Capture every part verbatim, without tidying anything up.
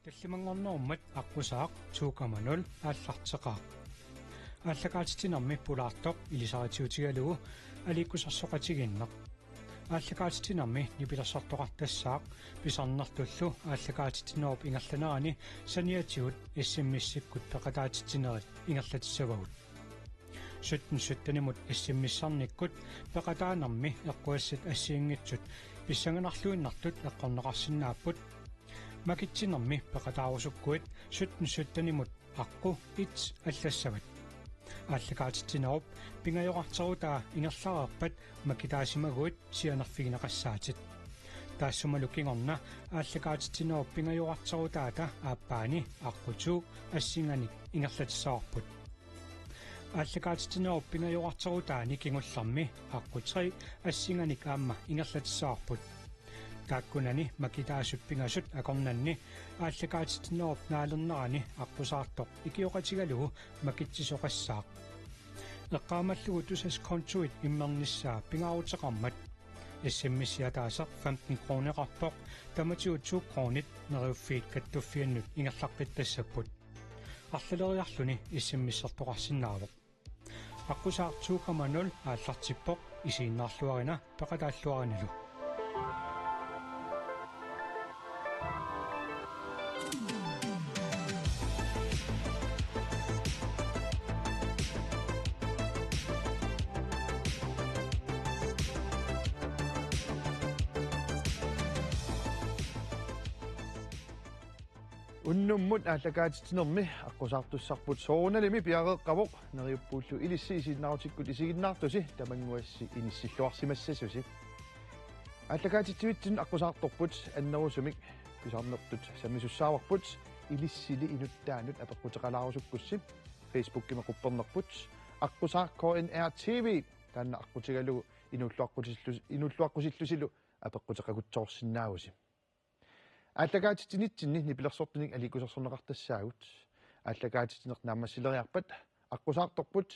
Tallimanngornerummat aqqusaaq to komma nul aallarteqaaq. Aallakaatitsinermi pulaartoq ilisaritiutigalugu aliikkusersoqatigiinneq. Aallakaatitsinermi nipilersortoqartassaaq pisarnertullu aallakaatitsinerup ingerlanerani saniatigut S M S-ikkut peqataatitsinerit ingerlatissavagut. Sytten syttenimut S M S-ernikkut peqataanermi eqquassat assigiinngitsut pissanganarluinnartut eqqorneqarsinnaapput. Makitsinermi peqataarusukkuit sytten syttenimut aqqut et allassavat. Aallakaatitsinerup pingajoqarterutaa ingerlareerpat makitaasimaguit sianerfigineqassaatit. Taassumalu kingorna aallakaatitsinerup pingajoqarterutaata aappaani aqqut to assinganik ingerlatissavarput. Aallakaatitsinerup pingajoqarterutaani kingullermi aqqut tre assinganik aamma ingerlatissavarput. Taakkunani makitaasut pingasut akornanni aallakaatitsinerup naalernerani aqqusaartoq ikioqatigalugu makitsisoqassaaq. Eqqaamallugu Tusass kontuit immernissaa pingaaruteqarmat S M S-i ataaseq femten kroneqarpoq, tamatigut to kronit Neriuffiit Kattuffiannut ingerlaqqittassapput. Arlaleriarluni S M S-ertoqarsinnaavoq. Aqqusaaq to komma nul aallartippoq, isiginnaarluarina peqataalluarinalu. Unnummut aallakaatitsinermi aqqusaartussarput soorunalimi piareeqqavoq, neriuppungalu ilissi isiginnaarutikkut isiginnaartusi tamannguassi inissilluarsimassasusi. Aallakaatitsivitsinnut aqqusaartorput annerusumik pisarnertut sammisussaavarput, ilissili inuttaanut apeqquteqalaarusukkussi. Facebookimi quppernerput aqqusaaq K N R T V, taanna aqqutigalugu inuulluaqqusillu-, inuulluaqqusillusilu apeqquteqakutsoorsinnaavusi. Aallakaatitsinitsinni nipilersortunik aliikkusersorneqartassaagut. Aallakaatitsineq naammassileriarpat aqqusaartorput.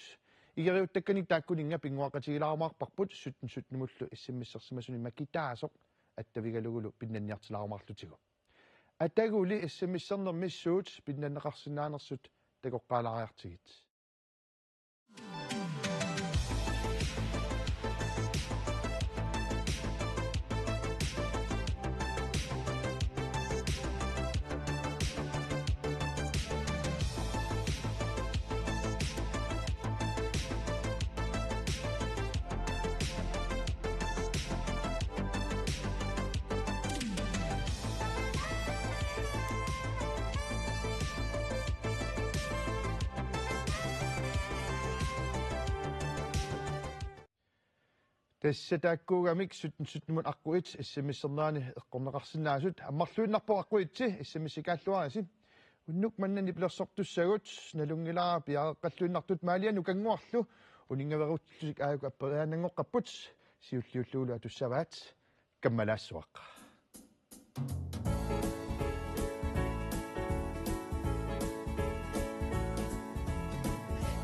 Igeriuttakkanik taakkuninnga pinnguaqatigilaarumaarparput sytten syttenimullu S M S-ersimasunik makitaasoq attavigalugulu pinnanniartilaarumaarlutigu. Ataguli S M S-ernermi suut pinnanneqarsinnaanersut takoqqaalaariartigit. Tassa taakkuugamik sytten syttenimut aqqut et S M S-ernerani eqqorneqarsinnaasut. Ammarluinnarpoq aqqut et, S M S-ikaalluarisi. Unnuk manna nipilersortussagut, nalunngilara piareeqqalluinnartut. Maaliannu kannguarlu uninngaveerutillutik aajuku apperiaannanngoqqapput, siulliullugulu atussavaat. Kammalaassuaq.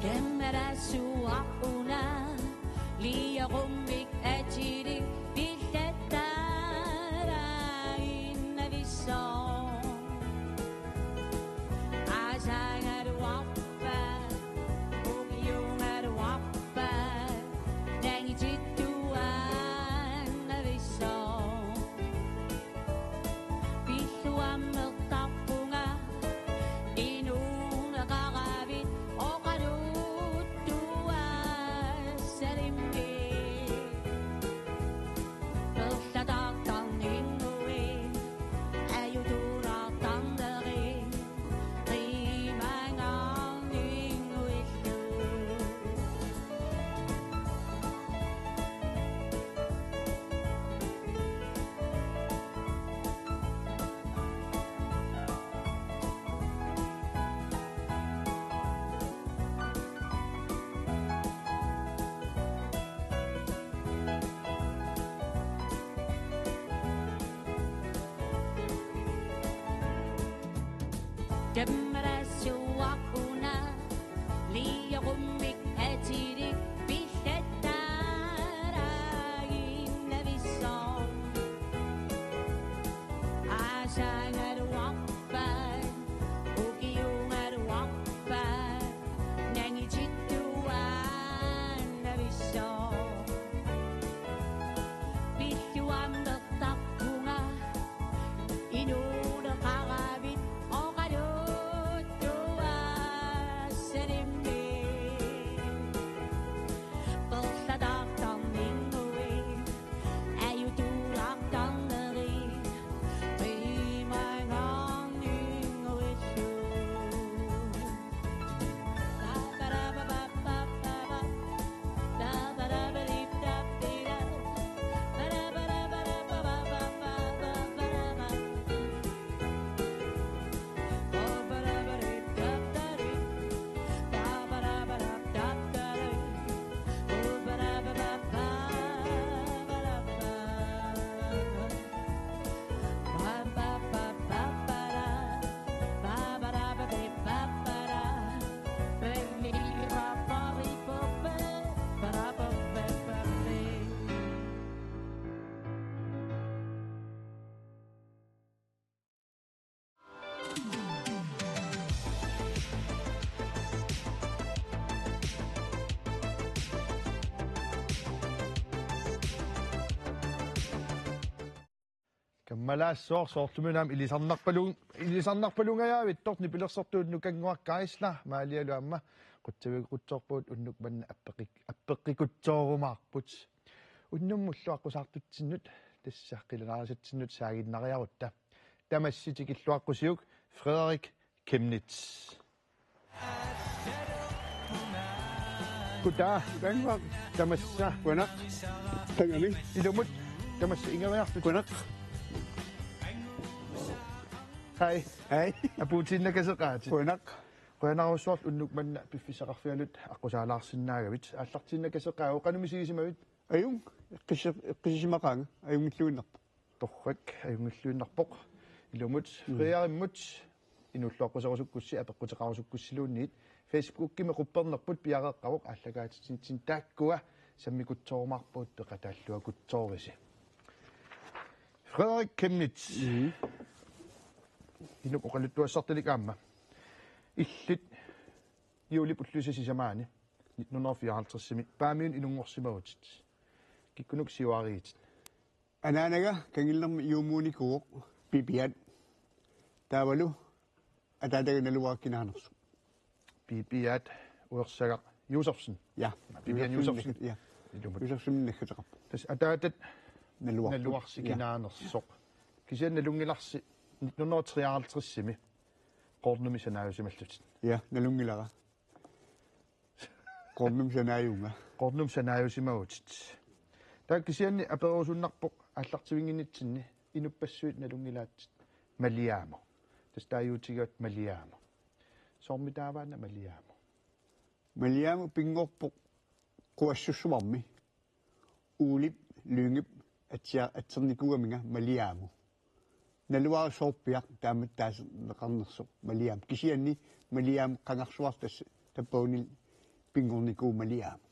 Kammalaassuaq una, liaqummik atilik pillattaaraaginnavissoq. Aasagaluarpat, ukiugaluarpat, nangitittuaannavissoq. Pilluammertarpunga inuuneqaravit oqaluttuassalimmik. Perlataartarninnguit ajutuulaartarnerit qimangaarninnguillu. Kammalaassuaq una, liaqummik atilik pillattaaraaginnavissoq. Aasagaluarpat, Malaassoor soorlumi naam ilisarnarpalu-, ilisarnarpalungajaavittoq nipilersortuut Nukannguaq Geisler maalialu aamma qutsavigeqqutsoorpugut unnuk manna appeqqik-, appeqqutsoorumaarput. Unnummullu aqqusaartutsinnut tassa qilanaarisatsinnut saaginnariarutta. Tamassi tikilluaqqusiuk Frederik Chemnitz. Goddag. Goddag. Tamassa. Godnat. Takkami. Ilumut. Tamassa ingeriartut. Godnat. Hej. Hej. Apuutiinnakaseqaatit. Godnat. Qujanarsuaq unnuk manna piffissaqarfianut aqqusaalaarsinnaagavit. Aallartiinnakaseqaagut, qanoq misigisimavit? Ajunngilaq, eqqissi-, eqqissisimaqaanga, ajunngilluinnarpoq. Torrak, ajunngilluinnarpoq. Ilumut, mm, Frederimmut, inuulluaqquserusukkussi, apeqquteqarusukkussiluunniit, Facebookimi quppernerput piareeqqavoq aallakaatitsinitsinni taakkua sammikutsoorumaarpugut peqataalluakutsoorisi. Frederik Chemnitz. Mm. Inuk oqaluttuassartalik aamma. Illit juulip ulluisa sisamaani nitten hundrede og fireoghalvtredsimi Paamiuni inunngorsimavutit. Kikkunuku siuariitit? Anaanaga Kangilinermi juumuunikuuvoq, Pipiat. Taavalu ataataga naluara kinaanersoq. Pipiat Uersagaq Josefsen. Ja. Pipiat Josefsen. Josefsen. Ja. Ilumut. Josefsen nakkateqarpoq. Tassa ataatat naluarput. Naluarsi, ja, kinaanersoq. Kisianni nalunngilarsi nitten hundrede og treoghalvtredsimi Qoornumi sanaajusimallutit. Ja, nalunngilara. Qoornumi sanaajunga. Qoornumi sanaajusimavutit. Taava kisianni aperusunnarpoq aallartivinnginnitsinni inuppassuit nalunngilaatsit Maliamu. Tassa taaguutigaat Maliamu. Soormitaava una Maliamu? Maliamu pinngorpoq Quassussuarmi. Uulip Lyngep atsia-, atsernikuugaminga Maliamu. Naluara soorpiaq taamatut taaneqarnersoq Maliamu. Kisianni Maliamu qangarsuartut tassa tappavunillu pinngornikuuvoq Maliamu.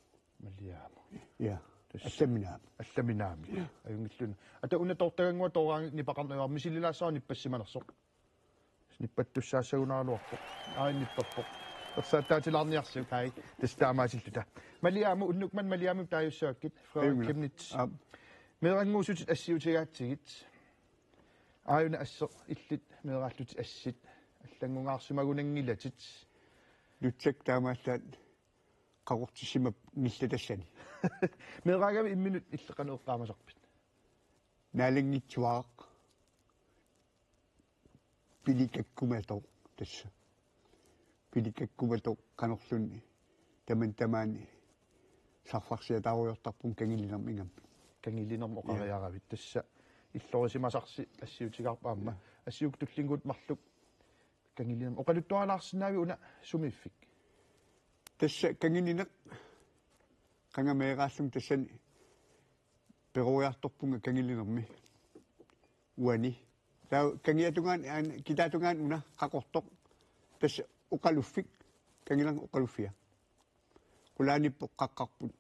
Maliamu. Ja. Tassa. Allaminaamik. Allaminaamik. Ja. Ajunngilluinnarpoq. Ata una toortagannguaq tooraangat nipaqarneq ajorami, misililaassaaq nippassimanersoq. Nippattussaassagunaraluarpoq. Aaj, nippappoq. Ersaattaatilaarniarsiuk. Hej. Tassa taamaasilluta. Maliamu, unnuk manna Maliamumik taagussavakkit. Frederik Chemnitz. Aap. Meerannguusutit assiutigaatsigit. Aajuna asseq illit meeraallutit assit. Allanngungaarsimagunanngilatit. Nutsak taamaallaat qaqortissimap nillatassani. Meeraagavit imminut illit qanoq eqqaamasarpit? Naalanngitsuaraq. Pilikakkumatoq tassa. Pilikakkumatoq qanorluunniit tamanna tamaani sarfarsiataarujoortarpunga Kangilinermi ingammik. Kangilinermi, ja, oqariaravit tassa. Illorisimasarsi assiutigaarput aamma. Ja. Assiukka tullinnguuttoq marluk Kangilinermi. Oqaluttualaarsinnaavit una sumiiffik? Tassa Kangilineq qanga meeraallunga tassani peroriartorpunga Kangilinermi. Uani. Taava kangiatungaani, aan, kitaatungaani una qaqortoq. Tassa oqaluffik, Kangilerneq oqaluffia. Qulaaniippoq qaqqarput.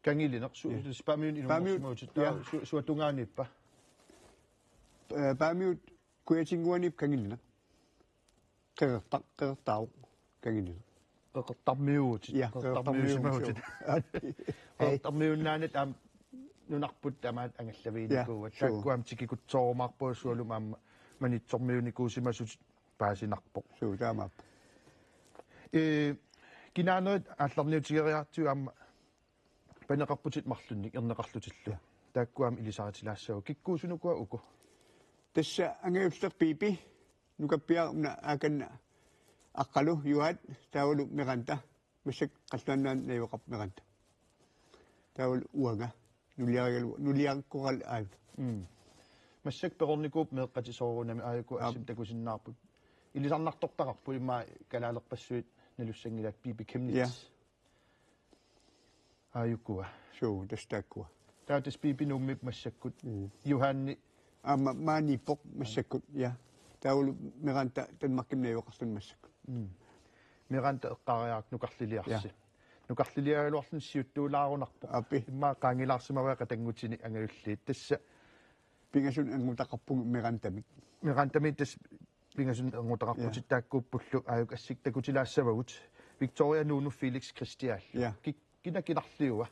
Kangilineq su-, ja, tassa Paamiuni, Paamiut, inunngorsimavutit, ja, taava su-, suatungaaniippa? Eh, Paamiut kujatinnguaniippoq Kangilineq. Qeqertaq, Qeqertaavoq Kangilineq. Qeqertarmiuuvutit. Ja, Qeqertarmiuusimavutit. Qeqertarmiuusimavutit. Hej. Qeqertarmiunnaanit aamma nunarput tamaat angallaviginikuuat. Ja, suu. Taakkua aamma tikikkutsoorumaarpassuit aamma manitsormiunikuusimasutit paasinarpoq. Suu, taamaappoq. Ee, kinaanerit aallarniutigeriartigu aamma paneqarputit marlunnik erneqarlutillu. Ja. Taakkua aamma ilisaritilaassavagut. Kikkuusunuku uku? Tassa angajulleq Pipi, nukappiaraq una Aakanna Aqqalu, Juaat, taavalu Miranda, massakkut qallunaat najugaqarput Miranda. Taavalu uanga, nuliarigalugu, nuliarikkoralu aajuna. Mm. Massakkut perornikuupput meeqqatit soorunami, aajuku, aap, assut takusinnaavarput. Ilisarnartortaqarput immaqa kalaalerpassuit nalussanngilaat, Pipi Chemnitz. Ja. Aajukua. Suu, tassa taakkua. Taava tassa Pipi Nuummiippoq massakkut. Mm. Juaanni. Aamma maaniippoq massakkut, ja. Taavalu Miranda Danmarkimi najugaqarluni massakkut. Mm. Miranda eqqaariarakku nukarliliarsi. Ja. Nukarliliagaluarluni siuttuulaarunarpoq. Aap. Immaqa qaangilaarsimavaa qatanngutini angajulliit. Tassa pingasunik angutaqarpugut Mirandamik. Mirandamik tassa pingasunik angutaqarputit. Ja. Taakkuuppullu aajuku assut takutilaassavagut. Victoria, Nuunu, Felix, Christianlu. Ja. Ki-, kina kinarliua?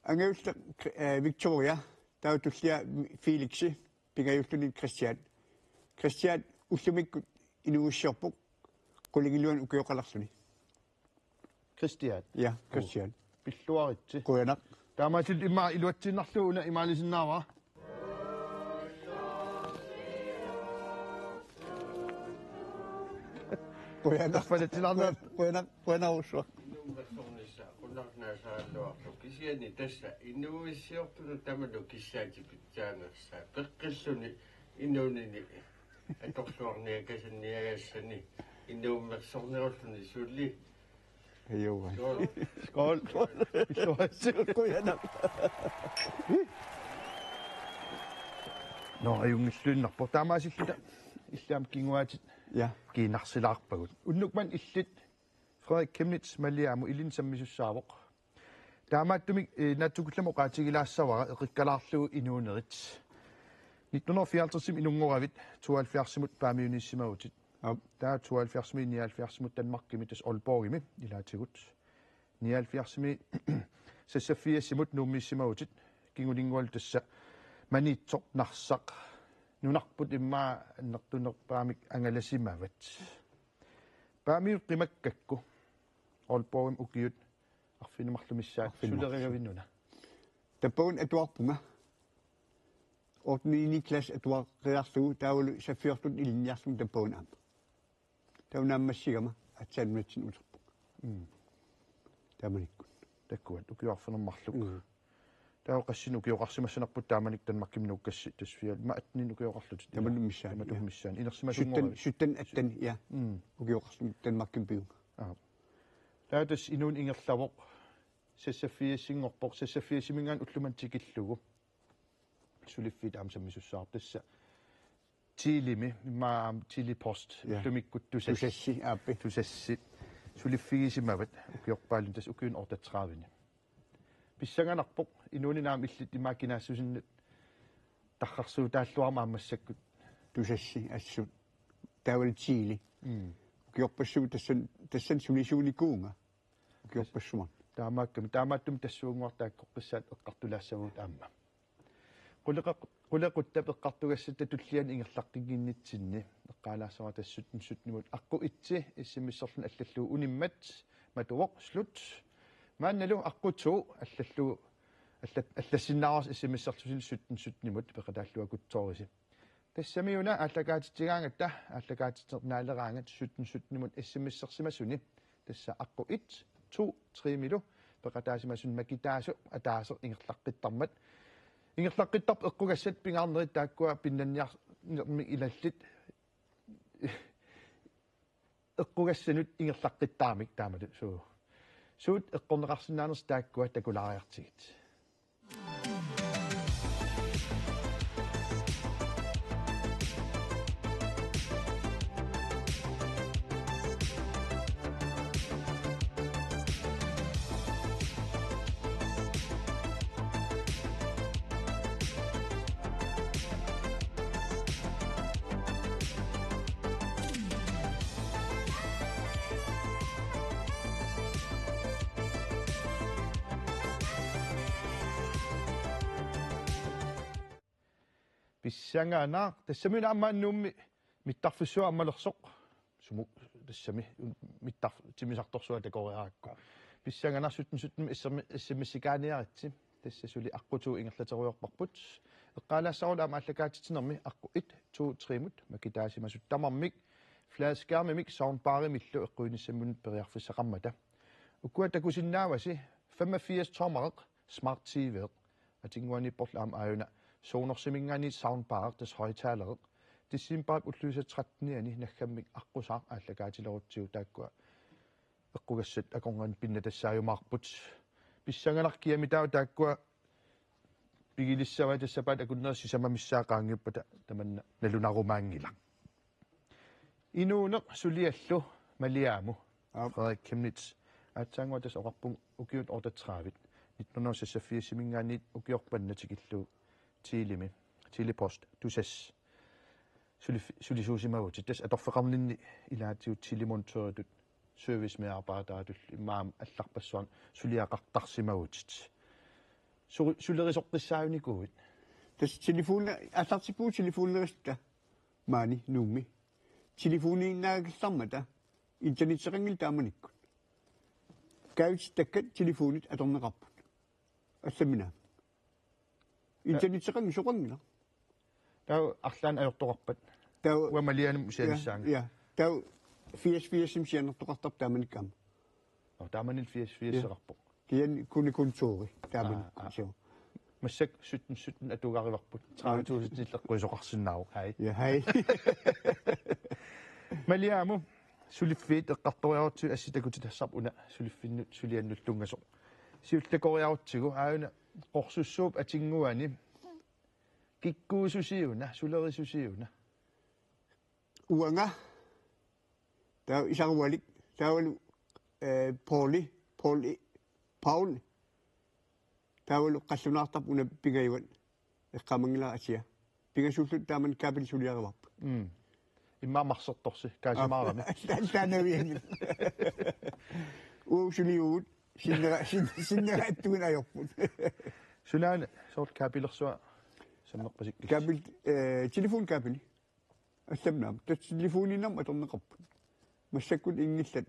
Angajulleq, eh, Victoria. Taava tullia Felixi, pingajulluni Christian. Christian ullumikkut inuuissiorpoq, qulingiluanut ukioqalerluni. Christian. Ja, Christian. Pilluaritsi. Qujanaq. Taamaasillutit immaqa iluatsiinnarlugu una imaalisinnaavara. Qujanaq. Tappalatsilaarna. Qujanaq, qujanarsuaq. Inuummersornissaa, qunnarnaasaarluarlu. Kisianni tassa inuuissiortunut tamanut kissaatipitsaanersaa. Peqqilluni inuunini atorluarniakasanniagassani inuummersornerulluni suli. Ajuuan. Skål. Skål. Pilluaritsi. Qujanaq. Nå, ajunngilluinnarpoq. Taamaasilluta illit aamma kinguaatit. Ja. Kiinarsilaarpagut. Unnuk manna illit Frederik Chemnitz Maliaamut ilinnut sammisussaavoq. Taamaattumik, eh, naatsukullammik oqaatigilaassavara eqikkalaarlugu inuunerit. Nitten hundrede og fireoghalvtredsimi inunngoravit tooghalvfjerdsimut Paamiuniissimavutit. Aap. Taava tooghalvfjerdsimi nioghalvfjerdsimut Danmarkimi, tassa Aalborgimi ilaatigut. Nioghalvfjerdsimi seksogfirsimut Nuummiissimavutit. Kingulinngualu tassa Maniitsoq, Narsaq. Nunarput immaqa annertunerpaamik angalasimavat. Paamiut qimakkakku Aalborgimi ukiut arfineq-marluk missaat. Arfineq-marluk. Sulerigavinnuna? Tappavunga atuarpunga. Ottende klasse atuariarlugu taavalu saffiortut ilinniarlunga tappavunga aamma. Taava naammassigama aatsaat nunatsinni uterpunga. Mm. Taamanikkut. Takuat, ukiut arfineq-marluk. Mm. Taava qassinik ukioqarsimassanerput taamanikkut Danmarkimi nuukkassi, tassa fial-, ma atteninni ukioqarlutit. Tamatuma missaani, tamatuma, ja, missaani. Inersimasunngorlugit. Sytten, sytten, atten, ja. Mm. Ukioqarlunga Danmarkimi pivunga. Aap. Taava tassa inuuneq ingerlavoq. Seksogfirsinngorpoq, seksogfirsiminngaanniit ullumimut tikillugu. Suliffiit aamma sammisussaavoq tassa Thielemi, immaqa aamma Tele-Post, ja, ullumikkut Tusass. Tusassi, aappi. Tusassi. Suliffigisimavat, ukiorpaalunni tassa ukiuni otteogtredive-ni. Pissanganarpoq, inuuninni aamma illit immaqa kinaassusinnut tarrarsuutaalluarmat aamma massakkut. Tusassi, assut. Taavalu Thieli. Mm. Ukiorpassuit tassani, tassani sulisuunikuuvunga. Ukiorpassuarni. Taamaakkami, taamaattumik tassuunnguaq taakkoqqissaat eqqartulaassavagut aamma. Quleqeq-, qulequttap eqqartugassatta tullianut ingerlaqqinnginnitsinni eqqaalaassavara tassa sytten syttenimut. Aqqut et-i S M S-erluni allallugu unimmat matuvoq slut. Maannalu aqqut to allallugu alla-, allassinnaavarsi S M S-erlusi sytten syttenimut peqataalluakkutsoorisi. Tassami una aallakaatitsigaangatta aallakaatitseq naaleraangat sytten syttenimut S M S-ersimasuni. Tassa aqqut et, to, tre-milu peqataasimasuni makitaasoq ataaseq ingerlaqqittarmat. Ingerlaqqittarput eqqugassat pingaarnerit taakkua pinnanniarnermik ilallit eqqugassanut ingerlaqqittarmata taamatut suu. Suut eqqorneqarsinnaanersut taakkua takulaariartigit. Pissanganaq, tassami una aamma Nuummi mittarfissuaq aamma malersoq. Sumut tassami mittar-, timmisartorsuaq takoriarakku. Pissanganaq sytten sytten S M, S M S-ikaaniaritsi. Tassa suli aqqut to ingerlaterujoorparput. Eqqaalaassavara aamma aallakaatitsinermi aqqut et, to, tre-mut makitaasimasut tamarmik fladskærmimik soundbarimillu eqquinissaminut periarfissaqarmata. Ukua takusinnaavasi femogfirs tommereq Smart T V-eq. Atinnguaniipporlu aamma aajuna Sonorsiminngaanniit soundbareq, tassa højttalereq. Decembarip ulluisa trettenianni naggammik aqqusaaq aallakaatilerutsigu taakkua eqqugassat akornanni pinnattassaajumaarput. Pissanganaq kiamitaava taakkua pigilissavaat, tassa sapaatip akunneri sisamat missaat qaangiuppata tamanna nalunarumaanngilaq. Inuuneq suliallu Maliaamu. Aap. Frederik Chemnitz. Aatsaannguaq tassa oqarpunga ukiut otteogtredive. Nitten hundrede og seksogfirsiminngaanniit ukiorpassuarni tikillugu Thielemi. Tele-Post, Tusass. Sulif-, sulisuusimavutit. Tassa atorfeqarninni ilaatigut telemontøritut servicemedarbejderitut immaqa allarpassuarni suliaqartarsimavutit. Su-, sulerisoqqissaajunikuuit? Tassa telefoni, aallartippugut telefonerissutta maani Nuummi. Telefoniinnaakillarmata internetteqanngilaq taamanikkut. Kaavitittakkat telefonit atorneqarput. Allamik aamma. Internetteqanngilaq, soqanngilaq. Taava arlaannik ajortoqarpat? Taava uanga Malianumut sianissaanga. Ja, ja. Taava firs firs-imik sianertoqartarpoq taamanikkut aamma. Nå, taamanilu firs firs-eqarpoq. Kisianni kundekontori taamanikkut. Aa, aa. Suu. Massakkut sytten sytten atugarivarput. Tredive tusind illeqquisoqarsinnaavoq. Hej. Ja, hej. Maliamut suliffiit eqqartoriarutsigu assit takutitassarput una suliffinnut suliannut tunngasoq. Siulliukkoriarutsigu aajuna qorsussuup atinnguani kikkuususiuna, sulerisusiuna? Uanga. Taava Isarualik, taavalu, eh, Pauli, Pauli, Paul. Taavalu qallunaartarput una pingajuat eqqaamanngilara atia. Pingasuulluta taamani kaapili suliarivarput. Mm. Immaqa marsertorsi, kaasimaarami. Aa, ta-, taanaviani. Uagut suliuvugut, sinnera-, sin-, sinneraattugut ajorput. Sunaana soorlu kaapilersua sammerpasikkussi? Kaapili, eh, telefonkaapili. Allamik aamma. Tassa telefoniinnarmik atorneqarput. Massakkut inngillat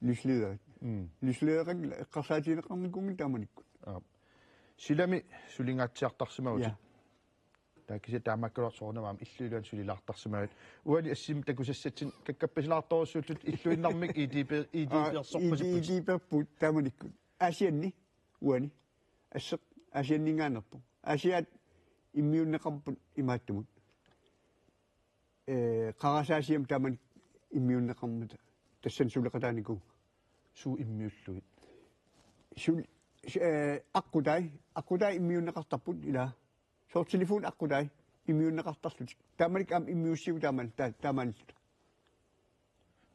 løslederi. Mm. Løsledereqanngilaq, eqqarsaatigineqarnikuunngilaq taamanikkut. Aap. Silami sulingaatsiartarsimavutit. Ja. Taava kisianni taamaakkaluartoq soorunami aamma illup iluani sulilaartarsimavit. Uani assimi takusassatsinni kakkappasilaartorujussuullutit illuinnarmik I D P, Aa, I D P-ersorpasipputit. I D P-erput taamanikkut. Aasianni uani. Asseq Aasianninngaanneerpoq. Aasiaat immiunneqarput imaattumut. Eh, qarasaasiami taamani immiunneqarmata tassani suleqataanikuuvunga. Suut immiullugit? Sul-, s-, eh, aqqutai, aqqutai immiunneqartarput ilaa. Soorlu telefoni aqqutai immiunneqartarlutik. Taamanikkut aamma immiussivugut taaman-, ta-, taamaanilluta.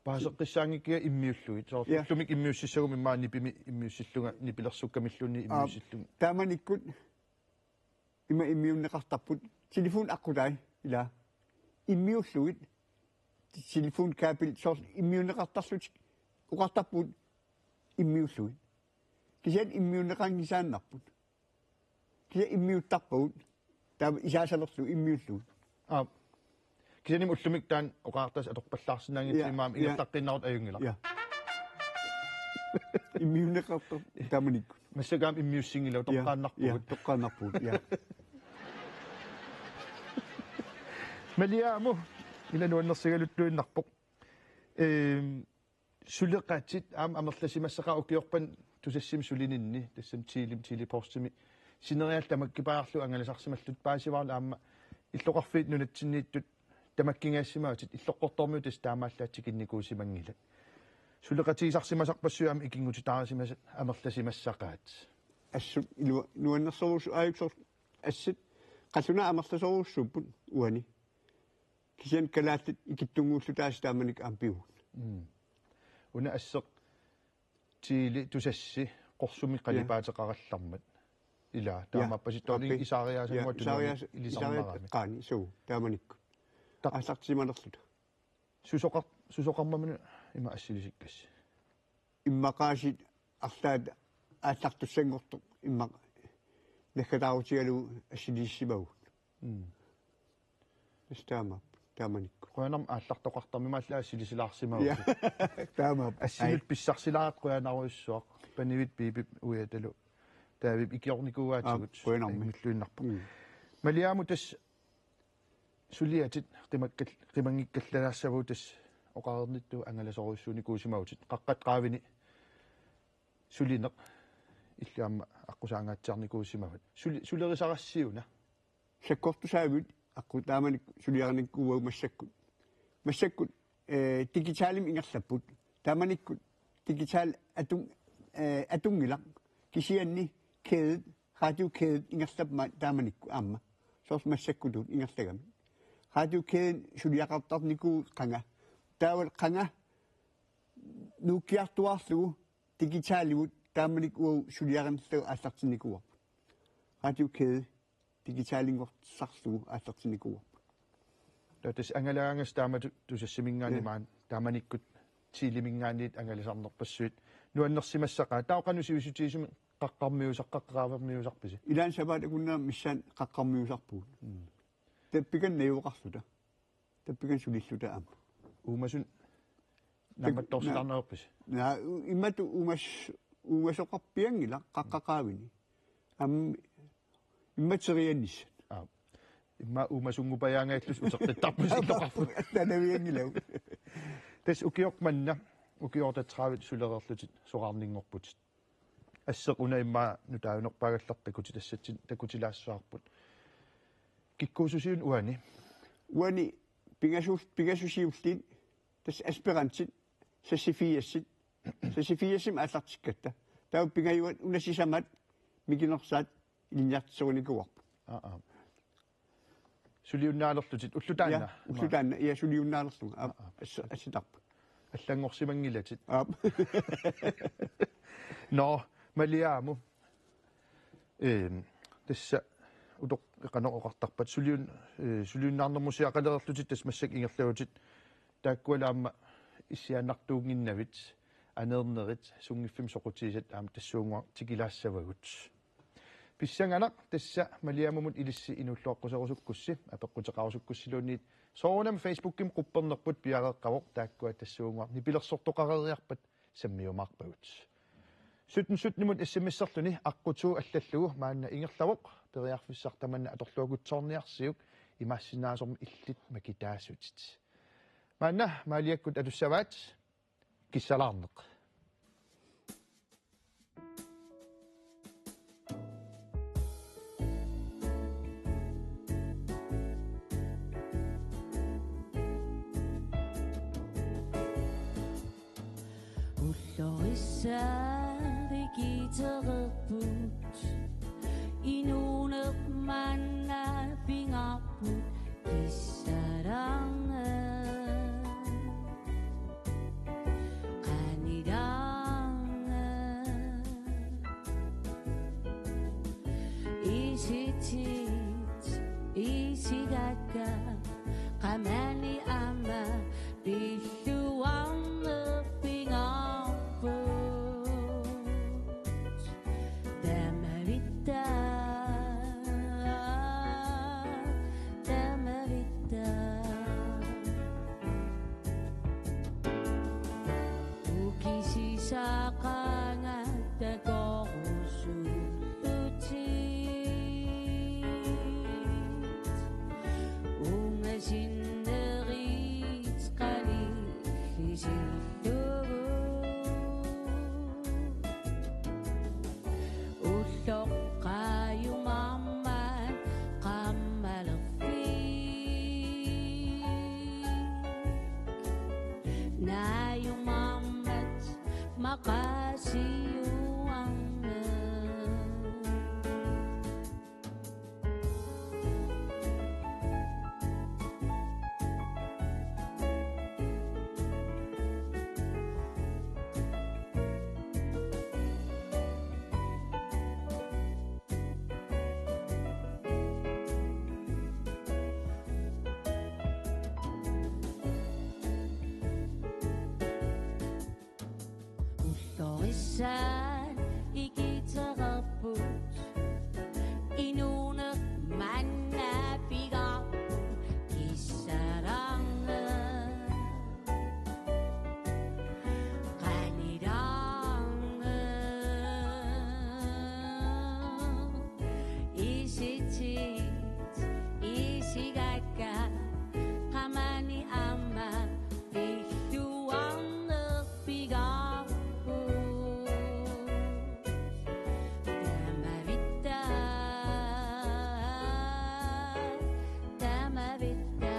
Paaseqqissaanngikkiga immiullugit. Soorlu Ja. Ullumi immiussissaguma immaqa nipimi immiussillunga nipilersukkamilluunniit Aa, immiussillunga. Taamanikkut ima immiunneqartarput, telefoni aqqutai, ilaa, immiullugit, telefonkabel, soorlu immiunneqartarlutik, oqartarpugut immiullugit. Kisianni immiunneqanngisaannarput. Kisianni immiuttarpagut, taava isaasalerlugu immiullugit. Aap. Kisianni ullumi taanna oqartas atorpallaarsinnaanngitsoq Ja, imaam ja. Ingerlaqqiinnarutta ajunngilaq. Ja. Immiunneqartarput taamanikkut. Massakkut aamma immiussinngillat Ja, toqqaannarpugut. Ja, toqqaannarpugut, ja. Maliamut, ila nuannersigaluttuinnarpoq. Ehm, suleqatit aamma amerlasimassaqaat ukiorput Tusassimi sulininni, tassami Thiilim, Tele-Postimi. Sineriak tamakkipaarlugu angalasarsimallutit paasivarput aamma illoqarfiit nunatsinniittut tamakkingaassimavatit illoqqortoormiut tassa taamaallaat tikinnikuusimanngilat. Suleqatigisarsimasarpassuit aamma ikinngutitaarisimasat amerlasimassaqaat. Assut ilua-, nuannersorujussuuvoq aajuku soorlu assut qallunaat amerlasoorujussuupput uani. Kisianni kalaallit ikittunnguullutaasut taamanikkut aamma pivugut. Mm. Una asseq Tele Tusassi qorsumik Ja. Qalipaateqarallarmat. Ilaa, Ja. Taamaapasittorlin Aappi. Isaariaasanngua Ja, tunuani Isaariaas-, ilisarnarami. Isaariaas-, qaani, suu, taamanikkut. Ta-, Aallartisimanerluta. Susoqar-, susoqarmaminut ima assilisikkassi? Immaqaasiit arlaat aallartussanngortoq immaqa naggataarutigalugu assilisimavagut. Mm. Tassa taamaappoq, taamanikkut. Qujanarmi aallartoqartarmimmi allaat assilisilaarsimavagut. Ja. Taamaappoq. Assinut Ai. Pissarsilaartoq qujanarujussuaq. Panivit Piipip uiatalu. Taavip ikiornikuugaatigut. Aap, qujanarmi. Angilluinnarpoq. Mm. Maliamut tassa suliatit qimakkal-, qimanngikkallarissavagut tassa oqareernittut angalasorujussuunikuusimavutit. Qaqqat qaavini sulineq illit aamma aqqusaangaatsiarnikuusimavat. Suli-, sulerisarassiuna? Sakkortusaaviit aqqut taamanikkut suliarinikuuagut massakkut. Massakkut, eh, digitalimik ingerlapput. Taamanikkut digital atun-, eh, atunngilaq. Kisianni kædet, radiokædet ingerlapput ma-, taamanikkut aamma. Soorlu massakkutut ingerlagami. Radiokæden suliaqartarnikuuvoq qanga. Taavalu qanga nuukkiartuaarlugu digitalimut taamanikkut uagut suliarinilluta aallartinnikuuarput. Radiokæde digitalinngortissarlugu aallartinnikuuarput. Taava tassa angalagaangassi taamatut Tusassiminngaanniit Ja. Maani taamanikkut Teleminngaanniit angalasarnerpassuit nuannersimassaqaat. Taava qanoq sivisutigisumik Qaqqarmiusaq, qaqqaavermiusarpisi? Ilaanni sapaatip akunnera missaani qaqqarmiusarpugut. Mm. Tappikani najugaqarluta. Tappikani sulilluta aamma. Uumasut naammattorsilaarneq ajorpisi? Naa, u-, imatut uumas-, uumasoqarpianngilaq qaqqaqaavini. Aamma imateriannis. Aa. Immaqa uumasunngupajaangajallusi uteqqittarpusi illoqarfik. Tanavianngilagut. Tassa ukioq manna, ukioq otteogtredive sulereerlutit soraarninngorputit. Asseq una immaqa nutaajunerpaagallartoq takutilassatsinnik takutilaassavarput. Kikkuussusiuk uani? Uani pingasu-, pingasusiulliit tassa aspirantit, seksogfirsit, seksogfirsimik aallartikkatta. Taava pingajuat una sisamat mikinersaat ilinniartitsisorinikuuarput. Aa, aa. Suliunnaalerlutit ulloq taanna? Ja, ulloq taanna. Ja, suliunnaalerlunga. Aap, aa, aa. Ass-, assitarput. Allanngorsimanngilatit. Aap. Nå, Maliaamut. Ehm, tassa utoqqaat qanoq oqartarpat suliun-, eh, suliunnaarnermusiaqalereerlutit tassa massakkut ingerlavutit. Taakkualu aamma issiaannartuunnginnavit, aneernerit, sunngiffimmi soqutigisat aamma tassuuguaq tikilaassavagut. Pissanganaq tassa Maliamumut ilissi inuulluaqqusserusukkussi, apeqquteqarusukkussiluunniit soorunami Facebookimi quppernerput piareeqqavoq, taakkua tassuuguaq nipilersortoqareeriarpat sammiumaarpagut. Sytten syttenimut S M S-erluni aqqutaasoq allallugu maanna ingerlavoq, periarfissaq tamanna atorluakutsoorniarsiuk, imaassinnaasormi illit makitaasutit. Maanna Maliakkut atussavaat. Kissalaarneq. Ullorissaat ikiitsereerput, inuuneq manna pingaarput kissalaarneq. Qanilaarneq. Isitit isigakka qamani aamma pilluarneq pingaarput. Tamavitta, tamavitta. Ukisisaqaanga takorusullutit. Ungasinnerit qanillisillugu. Ulloq qaajumaarmat qammalerfik. Naajumaarmat maqaasiuarneq. Ullorissaat ikiitsereerput, inuuneq manna pingaarput kissalaarneq. Qanilaarneq. Isitit isigakka qamani aamma pilluarneq pingaarput. Tamavitta, tamavitta.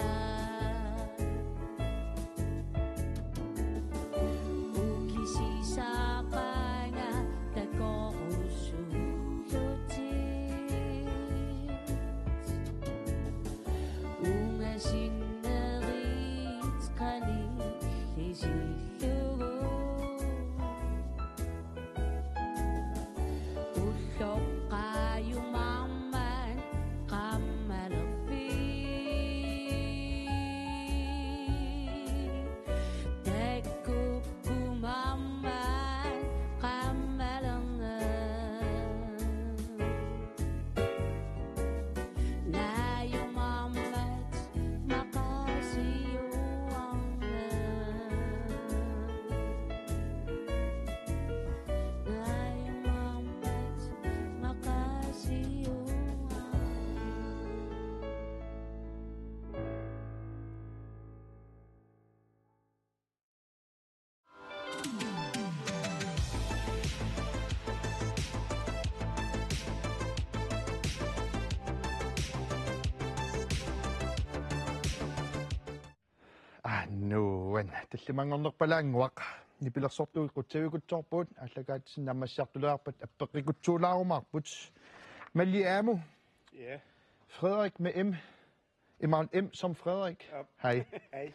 Ukisisaqaanga takorusullutit. Ungasinnerit qanillisillugu. Ulloq qaajumaarmat qammalerfik. Takkukkumaarmat qammalerneq. Tallimanngornerpalaannguaq. Nipilersortut qutsaviikutsoorpugut, aallakaatitsinni naammassiartuleriarpat appeqqikutsuulaarumaarput. Malli Amu. Ja. Frederik med M. Imaluunniit M som Frederik. Ja. Hej. Hej.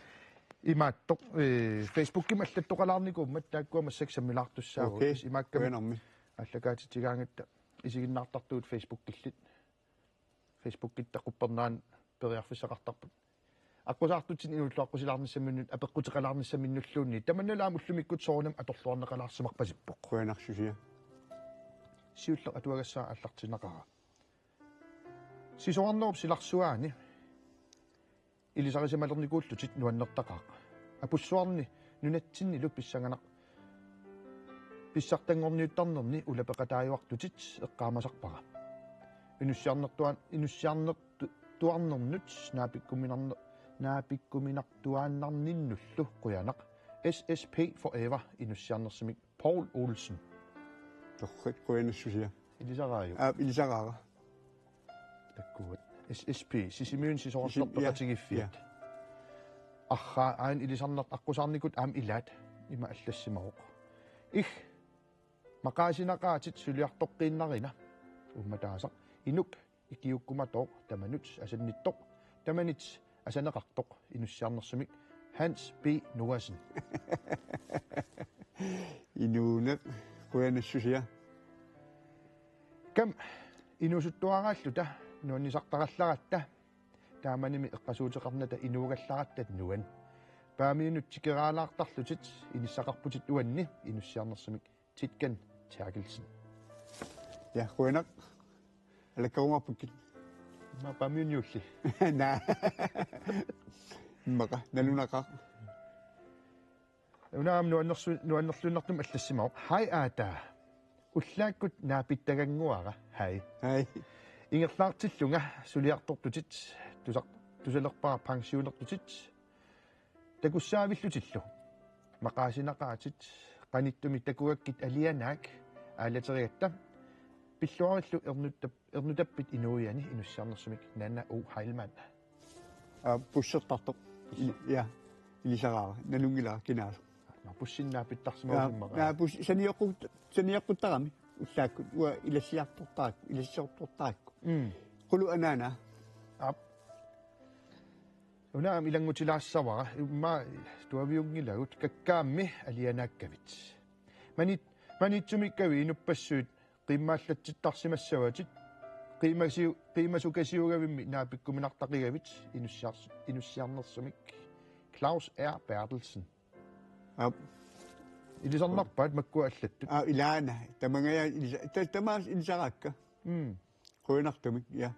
Imaattoq, øh, Facebookimi allattoqalaarnikuummat, taakkua massakkut sammilaartussaavugut. Okay. Imaakkami qujanarmi. Aallakaatitsigaangatta isiginnaartartugut Facebookillit. Facebookitta quppernaanut periarfissaqartarput. Aqqusaartutsinni inuulluaqqusilaarnissaminnut, apeqquteqalaarnissaminnulluunniit. Tamannalu aamma ullumikkut soorunami atorluarneqalaarsimarpasippoq. Qujanarsusia. Siulleq atuagassaq aallartinnaqaara. Sisorarnerup silarsuaani ilisarisimalernikuullutit nuannertaqaaq. Apussuarni nunatsinnilu pissanganaq pissartanngorniuttarnerni ulapeqataajuartutit eqqaamasarpara. Inussiarnertuaan-, inussiarnertu-, tuarnernut naapikkuminarne-, naapikkuminartuaannarninnullu qujanaq. S S P forever, inussiarnersumik Poul Olsen. Torrak, qujanassusia. Ilisaraajuk? Aap, ilisaraara. Takkuat. S S P, Sisimiuni Sisorarsuarmi Sisim-, ja, peqatigiiffiat. Ja. Arraa aana ilisarnartoq aqqusaarnikut aamma ilaat, ima allassimavoq. Ih, maqaasinaqaatit suliartoqqiinnarina. Uummataasaq. Inuk ikiuukkumatooq tamanut asannittoq. Tamanit asaneqartoq inussiarnersumik Hans B. Noahsen. Inuuneq, qujanassusia. Kam inuusuttuaraalluta nuannisartarallaratta, taamanimi eqqasuuteqarnata inuugallaratta nuann. Paamiunut tikeraalaartarlutit inissaqarputit uanni inussiarnersumik Titken Terkelsen. Ja, qujanaq. Alakkarumaarpukkit. Immaqa Paamiuniulli. Naa. Immaqa, nalunaqaaq. Una aamma nuannersu-, nuannerluinnartumik allassimavoq. Hej Aataa. Ullaakkut naapittagannguara. Hej. Hej. Ingerlaartillunga suliartortutit, tusar-, tusalerpara pensionertutit. Takussaavillutillu. Maqaasinaqaatit, qanittumi takugakkit alianaak aalaterigatta. Pilluarillu ernutap-, ernutappit inuiani inussiarnersumik Nanna O. Heilmann. Aa, bussertartoq. Busser-. Ili-, ja, ilisaraara, nalunngilara kinaasoq. Nå, bussinnaappittarsimagusummaqa. Ja, ja, bus-, sanioqqut-, sanioqquttarami. Ullaakkut, uanga ilassiartortarakku, ilassiortortarakku. Mm. Qulu anaana. Aap. Una aamma ilanngutilaassavara, immaqa tuaviunngilagut, kakkaammi alianaakkavit. Mani-, Maniitsumiikkavit inuppassuit qiimmaallatsittarsimassavatit, qiimmasiu-, qiimmasukasiugavimmi naapikkuminartaqigavit inussiars-, inussiarnersumik Claus R. Berthelsen. Aap. Ilisarnarpaat makkua allattut. Aa, ilaana. Tamangajaat ilisa-, ta-, tamaasa ilisaraakka. Mm. Qujanartumik, ja.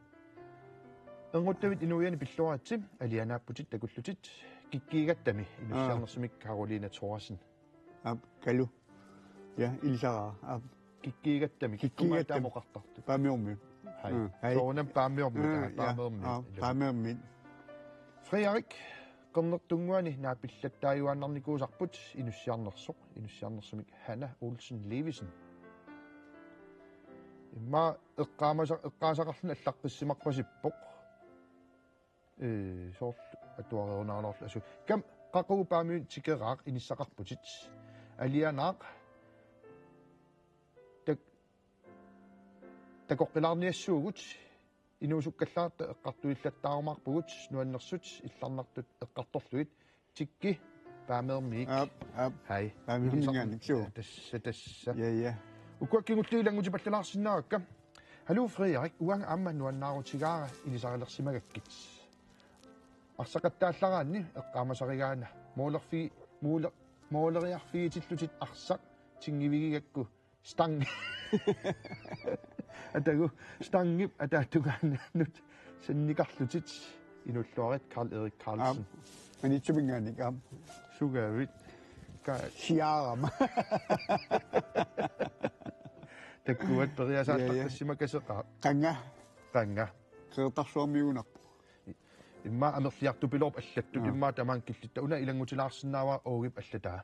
Ernguttavit inuiani pilluaritsi, alianaapputit takullutit, kikkiigattami inussiarnersumik Karoline Thorsen. Aap, Kalu. Ja, ilisaraara. Aap. Kikkiigattami. Kikkiigattami. Kikkumaat taama oqartartut. Paamiormiut. Hej. Mm, hej. Soorunami Paamiormiut, mm, aa, ja. Paamiormiut. Aa, Paamiormiut. Frederik, Qernertunnguani naapillattaajuaannarnikuusarput inussiarnersoq, inussiarnersumik Hanna Olsen Levisen. Immaqa eqqaamasa-, eqqaasaqarluni allaqqissimarpasippoq. Ee, soorlu atuareerunaraluarlu asu. Kam qaqugu Paamiunut tikeraaq inissaqarputit. Alianaaq. Tak-, takoqqilaarniassuugut. Inuusukkallaarta eqqartuillattaarumaarpugut nuannersut illarnartut eqqartorlugit. Tikki Paamiormiit. Aap, aap. Hej. Paamiormiinngaanniit, suu. Tassa, tassa. Ja, ja. Ukua kingulliit ilanngutipallalaarsinnaavakka. Hallo Frederik, uanga aamma nuannaarutigaara ilisarilersimagakkit. Arsaqattaallaraanni eqqaamasarigaanni moolerfi-, mooler-, mooleriarfigitillutit arsaq tinngivigigakku stang. Atagu, stangip ataatungaanut sannikarlutit inuulluarit Karl Erik Karlsen. Aap. Maniitsumiinngaanniit, aap. Sugavit. Ka- Siaarama. Takkuat periasaattartassimakasaqaaq. Ja, ja. Qanga. Qanga. Qeqertarsuarmiugunarpoq. Immaqa amerliartupiloorput allattut, aa, immaqa tamaanga killitta. Una ilanngutilaarsinnaavara Oogip allataa.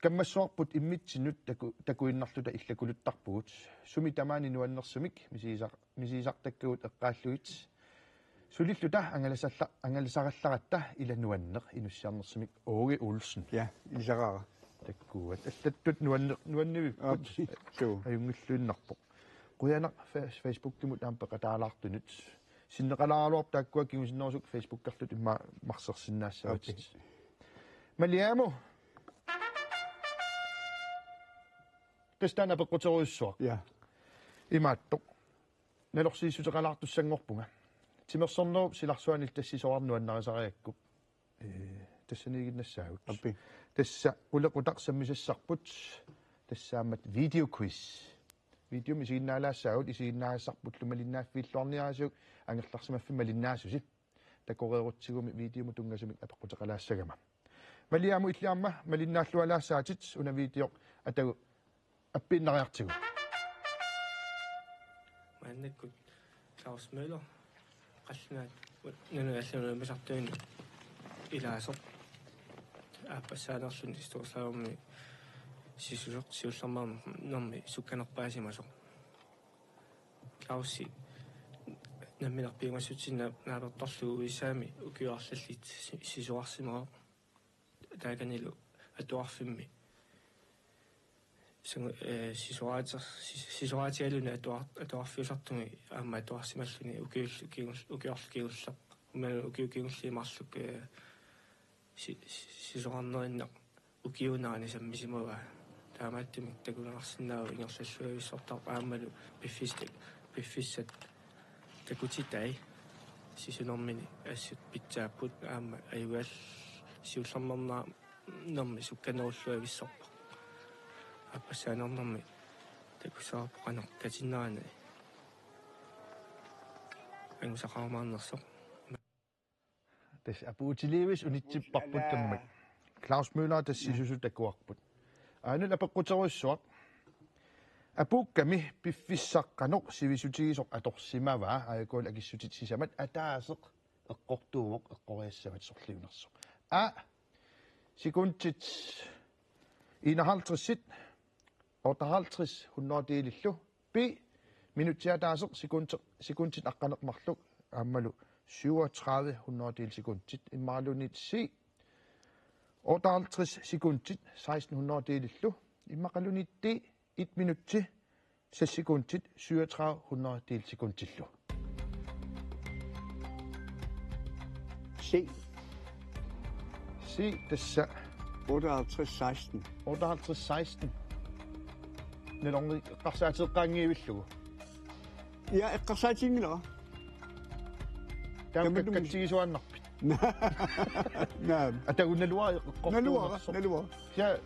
Kammassuarput immitsinnut taku-, takuinnarluta illakuluttarpugut. Sumi tamaani nuannersumik misigisar-, misigisartakkagut eqqaallugit. Sulilluta angalasalla-, angalasarallaratta ila nuanneq inussiarnersumik Åge Olsen. Ja, ilisaraara. Takkuat. Allattut nuanne-, nuannivipput. Aap, suu. Ajunngilluinnarpoq. Qujanaq Face-, Facebookimut aamma peqataalaartunut. Sinneqalaaraluarpoq taakkua kingusinnerusut Facebookerluta immaqa marsersinnaassavatit. Aap. Maliamu. Tassa taanna apeqquterujussuaq. Ja. Imaattoq. Nalorsiissuteqalaartussanngorpunga. Timersornerup silarsuanillu tassa sisorarneq nuannarisariaqarpoq. Ee, tassaniiginnassaagut. Aap. Tassa qulequtaq sammisassarput. Tassaammat videoquiz. Videomik isiginnaalaassaagut, isiginnaagassarpullu malinnaaffiilluarniarisiuk angerlarsimaffimmi malinnaasusi. Takoreerutsigumi videomut tunngasumik apeqquteqalaassagama. Maliamu, illit aamma malinnaallualaassaatit, una video atagu appiinnariartigu. Maannakkut Claus Møller, qallunaat nunat allanut ammasartuinnaq ilaasoq. Aappassaanerluni Storslavomi sisusoq siullermeernermi sukkanerpaasimasoq. Clausi nammineq piumassutsini naapertorlugu U S A-mi ukioq arlallit si-, sisorarsimavoq. Taakanilu atuarfimmi sangu-, ee, sisoraater-, sis-, sisoraatigaluni atuar-, atuarfiusartumi aamma atuarsimalluni ukiul-, ukiul-, ukiorlu kingulleq. Umalu ukiut kingulliit marluk, ee, si-, si-, sisorarnerinnaq ukiuunerani sammisimavaa. Taamaattumik takuneqarsinnaavoq ingerlalluavissortarpoq aammalu piffissat, piffissat takutitai sisunermini assut pitsaapput aamma ajugaal siullermeernermi sukkanerulluavissorpoq. Aappassaanermi takussavarput qanoq katinneranani angusaqarumaarnersoq. Tassa apuutiliivissut unitsipparput. Ala. Tamarmik. Claus Møller tassa sisusoq takuarput. Aajuna apeqquterujussuaq. Apuukkami piffissaq qanoq sivisutigisoq atorsimavaa, aajuku akissutit sisamat, ataaseq eqqortuuvoq eqqoriassavat sorliunersoq. A. Sekundit enoghalvtreds, otteoghalvtreds hundrededelillu. B. Minutsit ataaseq sekundi-, sekundit aqqaneq-marluk aammalu syvogtredive hundrededel sekundit, immaqaluunniit C. Otteoghalvtreds sekundit seksten hundrededelillu, immaqaluunniit D. Et minutsi seks sekundit syvogtredive hundrededel sekundillu. C. C tassa. Otteoghalvtreds seksten. Otteoghalvtreds seksten. Nalorniit eqqarsaateqqaanngivillugu. Ja, eqqarsaatiginngilara. Taama tamatumi kakkatsigisuaannarpit? Naam. Atagu naluara eqqortuunersoq. Naluara, naluara. Ja.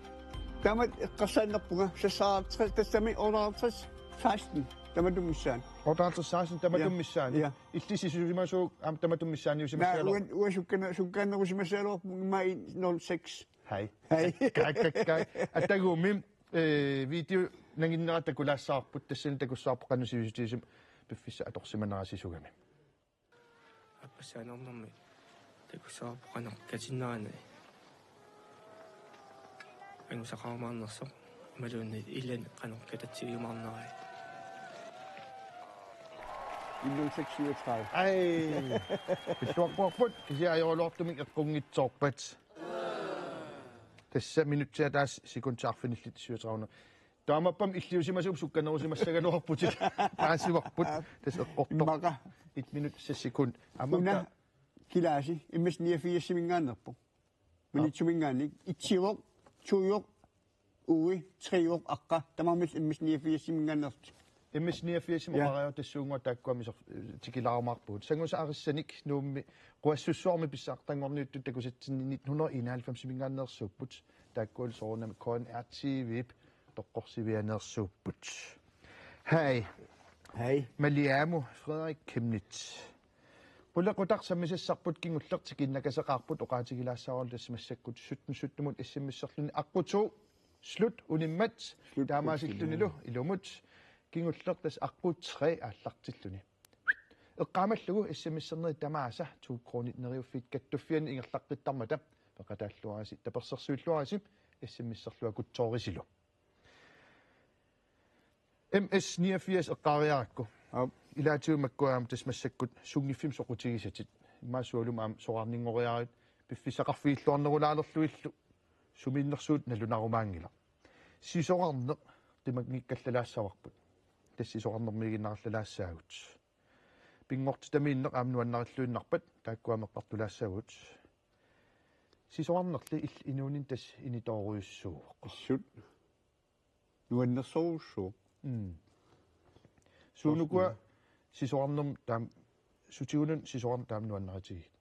Taama eqqarsaannarpunga, seksoghalvtreds, tassami otteoghalvtreds seksten. Tamatuma missaani. Otteoghalvtreds seksten tamatuma missaani. Ja. Illit sisusimasuuk aamma tamatuma missaaniusimassagaluarpit? Naa, uanga, uanga sukkana-, sukkanerusimassagaluarpunga immaqa en nul seks. Hej. Hej. Kaj, kaj, kaj. Atagumi, eh, video nanginnera takulaassavarput, tassani takussavarput qanoq sivisutigisumik piffissaq atorsimanera sisugami. Aappassaanermi takussavarput qanoq katinneranani angusaqarumaarnersoq imaluunniit ilani qanoq katatsigiumaarnerai. En nul seks syvogtredive. Aj. Pilluaqquarput, kisianni ajoraluartumik eqqunngitsoorpat. Tassa minutsit ataaseq sekundit arfinillit syvogtredive. Taamaappat illiusimasuupput sukkanerusimassagaluarputit. Paasivarput. Tassa eqqortoq. Immaqa. Et minut seks sekund. Aamma una ta- kilaasi M S niogfirsiminngaanneerpoq. Maniitsuminngaanniit. Etsiuvoq, toivoq, uui, treivoq, aqqa. Tamarmik M S niogfirsiminngaanneersut. M S niogfirsimi. Ja. Oqariartussuunnguaq taakkua misor-, tikilaarumaarpugut. Sangusaq Arissanik Nuummi Quassussuarmi pissartanngorniuttut takusatsinni nitten hundrede og enoghalvfemsiminngaanneersuupput. Taakkualu soorunami K N R T V-p toqqorsivianeersuupput. Hej. Hej. Maliamu, Frederik Chemnitz. Qulequtaq sammisassarput kingulleq tikinnakaseqaarput, oqaatigilaassavara tassa massakkut sytten syttenimut S M S-erluni aqqutooq. Slut unimmat. Slut taamaasillunilu unimmat. Ilumut. Kingulleq tassa aqqut tre aallartilluni. Eqqaamallugu S M S-ernerit tamaasa to kronit neriuffiit kattuffianni ingerlaqqittarmata peqataalluarisi, tapersersuilluarisi, S M S-erluakutsoorisilu. M S niogfirs eqqaariarakku. Aap. ilaatigut makkua aamma tassa massakkut sunngiffimmi soqutigisatit. Immaqa sualummik aamma soraarninngoriarit piffissaqarfigilluarnerulaalerlugillu sumiinnersuut nalunarumaanngilaq. Sisorarneq qimanngikkallarsavarput. Tassa sisorarnermiiginnarallarssaagut. Pinngortitamiinneq aamma nuannarilluinnarpat taakkua ameqqartulaassavagut. Sisorarnerli il-, inuuninni tassa initoorujussuuvoq. Assut. Nuannersorujussuuvoq. Mm. Suunukua sisorarnermut taama, sutigununni sisorarneq taama nuannaritigit?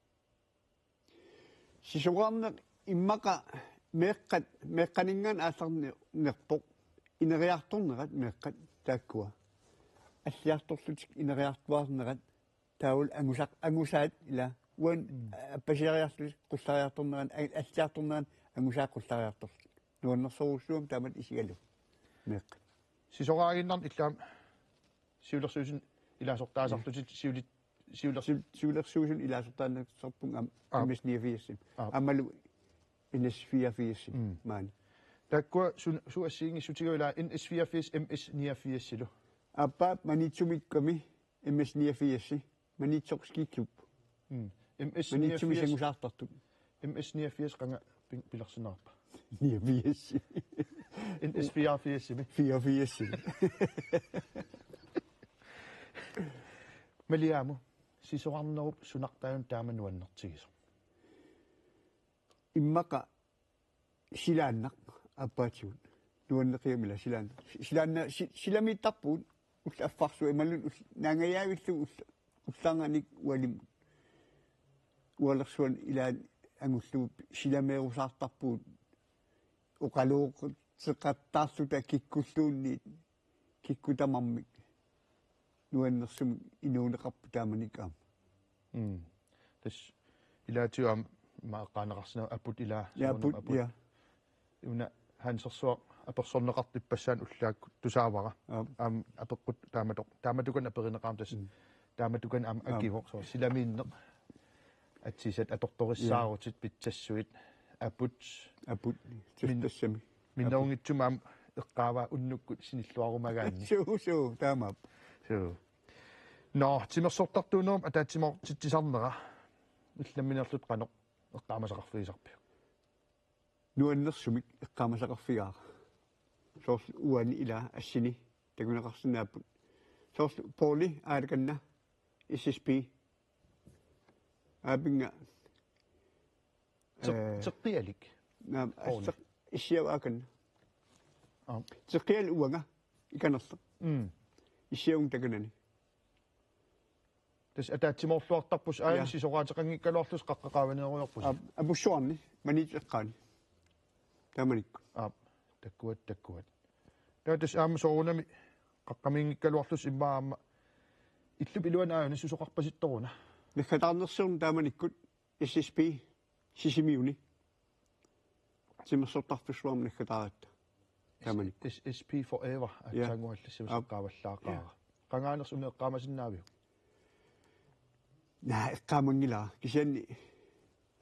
Sisorarneq immaqa meeqqat, meeqqaninngaanniit aallarnerpoq, ineriartornerat meeqqat taakkua. Alliartorlutik ineriartuaarnerat taavalu angusaq-, angusaat ila uani Mm. appasiariarlutik qullariartornerat, a-, alliartornerat angusaat qullariartorlutik. Nuannersorujussuuvoq taamatut isigalugu. Meeqqat. Sisoraaginnarneq illit aamma siulersuisuni ilaasortaasarlutit siulit-, siuler- Siu-, siulersuisuni ilaasortaasarpunga aamma Aap. M S niogfirs. Aap. Aammalu N S fireogfirs Mm. maani. Taakkua sun-, suut assigiinngissutigaat ilaa N S fireogfirs M S niogfirsilu? Aappaa Maniitsumiikkami M S niogfirs. Maniitsoq skiklub. Mm. M S Maniitsumi niogfirs, sangusaartartut. M S niogfirs qanga pin-, pilersinneqarpa? Niogfirs. N S fireogfirsimi. Fireogfirs. Maliamu, sisorarnerup sunartaanut taama nuannertigisoq? Immaqa silaannaq aappaatigut. Nuanneqigami ila silaannaq. Si-, silaanna-, si-, silamiittarpugut ullut affarsuit imaluunniit ull-, naangajaavillugu ull-, ullaarnanik ualimut. Ualersuarni ilaanni angullugu silameerusaartarpugut. Oqaluuqattaarluta kikkulluunniit. Kikkut tamarmik nuannersumik inuuneqarput taamanikkut aamma. Mm. Tassa ilaatigut aamma ima eqqaaneqarsinnaavoq aput ilaa, ja, soorunami aput, aput. Ja. Una Hansersuaq apersorneqartoq ippassaani ullaakkut tusaavara. Aap. Aamma apeqqut taamatoq-, taamatukan aperineqarami tassa. Mm. Taamatukan aamma Aap. Akivoq, soorlu silamiinneq. Atsisat atortorissaarutit, ja, pitsassuit, aput. Aput. Min-, tassami. Minnerunngitsumik aamma eqqaavaa unnukkut sinilluarumagaanni. Suu, suu, taamaappoq. Suu. Nå, timersortartuunerup ataatsimoortitsisarnera. Illit nammineerlutit qanoq eqqaamasaqarfigisarpiuk? Nuannersumik eqqaamasaqarfigaara. Soorlu uani ila assini takuneqarsinnaapput. Soorlu Pauli aalakanna S S P. Aapinnga, teq-, ee, teqqialik. Naam, Pauli. Asseq issiavu aakanna. Aap. Teqqialik uanga ikanerleq. Mm. Issiavunga takanani. Tassa ataatsimoorluartarpusi aajuna, ja, sisoraateqanngikkaluarlusi qaqqat qaavaneerujoorpusi. Aap, apussuarni, Maniitsup eqqaani. Taamanikkut. Aap, takkuat, takkuat. Taava tassa aamma soorunami qaqqamiinngikkaluarlusi immaqa aamma illup iluani aajuna susoqarpasittoruna? Naggataarnersiorneq taamanikkut S S P Sisimiuni. Timersortarfissuarmut naggataaratta. Taamanikkut. S S P Forever, ja, aatsaannguaq allassimasut, aap, eqqaavallaaqaara. Ja. Qangaanersoq una eqqaamasinnaaviuk? Naa, eqqaamanngilara. Kisianni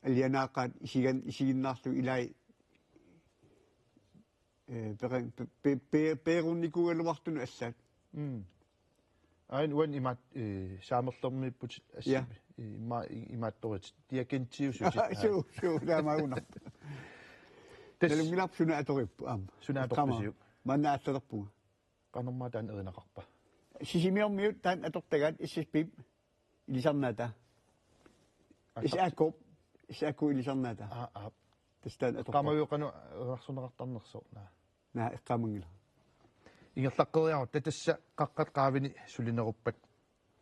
alianaaqaat isigan-, isiginnaarlugu ilai, ee, pere-, pe-, pe-, pe-, peerunnikuugaluartunut allaat. Mm. Aajuna uani imaat, ee, saamerlermiipputit assi-, ja, ee, ima-, i-, imaattorit. Diagentiusutit. Suu, suu, taamaagunarpoq. Tassa. Nalunngilarput suna atoripput aamma. Suna atorpisiuk? Eqqaamavara. Maanna aallalerpunga. Qanormaa taanna erinaqarpa? Sisimiormiut taanna atortagaat S S P-p ilisarnaataa. Aa, S A K-p, S A K ilisarnaataa. Aa, aap. Tassa taanna atortagaat. Eqqaamaviuk qanoq erinarsorneqartarnersoq, naa? Naa, eqqaamanngilara. Ingerlaqqeriarutta tassa qaqqat qaavani sulineruppat,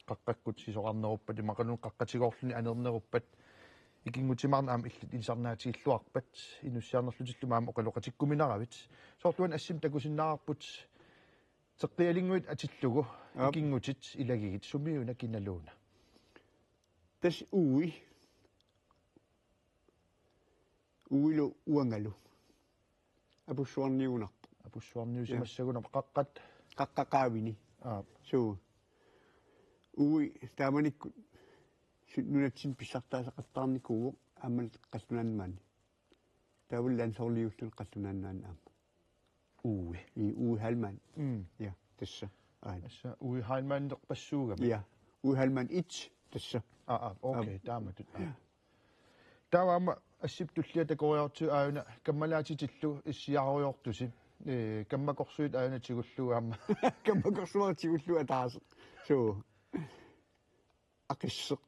qaqqakkut sisorarneruppat, imaluunniit qaqqatigoorluni anerneruppat, ikinngutimaarneq aamma illit ilisarnaatigilluarpat, inussiarnerlutillu aamma oqaloqatikkuminaravit. Soorlu uani assimi takusinnaavarput, teqqialinnguit atillugu, aap, ikinngutit ilagigit, sumiuna kinaluuna? Tassa uui. Uuilu uangalu. Apussuarniugunarpoq. Apussuarniusimassagunarpoq, ja, qaqqat. Qaqqat qaavani. Aap. Suu. Uui taamanikkut su-, nunatsinni pissartaasaqattaarnikuuvoq aamma qallunaanut maani. Taavalu landsholdiulluni qallunaanut maani aamma. Uui. Ii, Uui Heilmann. Mm. Ja, tassa. Aana. Tassa Uwe Heilmannerpassuugami. Ja, Uwe Heilmann et tassa. Aa, aa, okay, aap, taamatut. Aap. Taava aamma Assip tullia takoriartigu aajuna kammalaatitillu issiarujoortusi. Ee, kammakorsuit aajuna tigullugu aamma. Kammakorsuit tigullugu ataaseq. Suu. Aqisseq.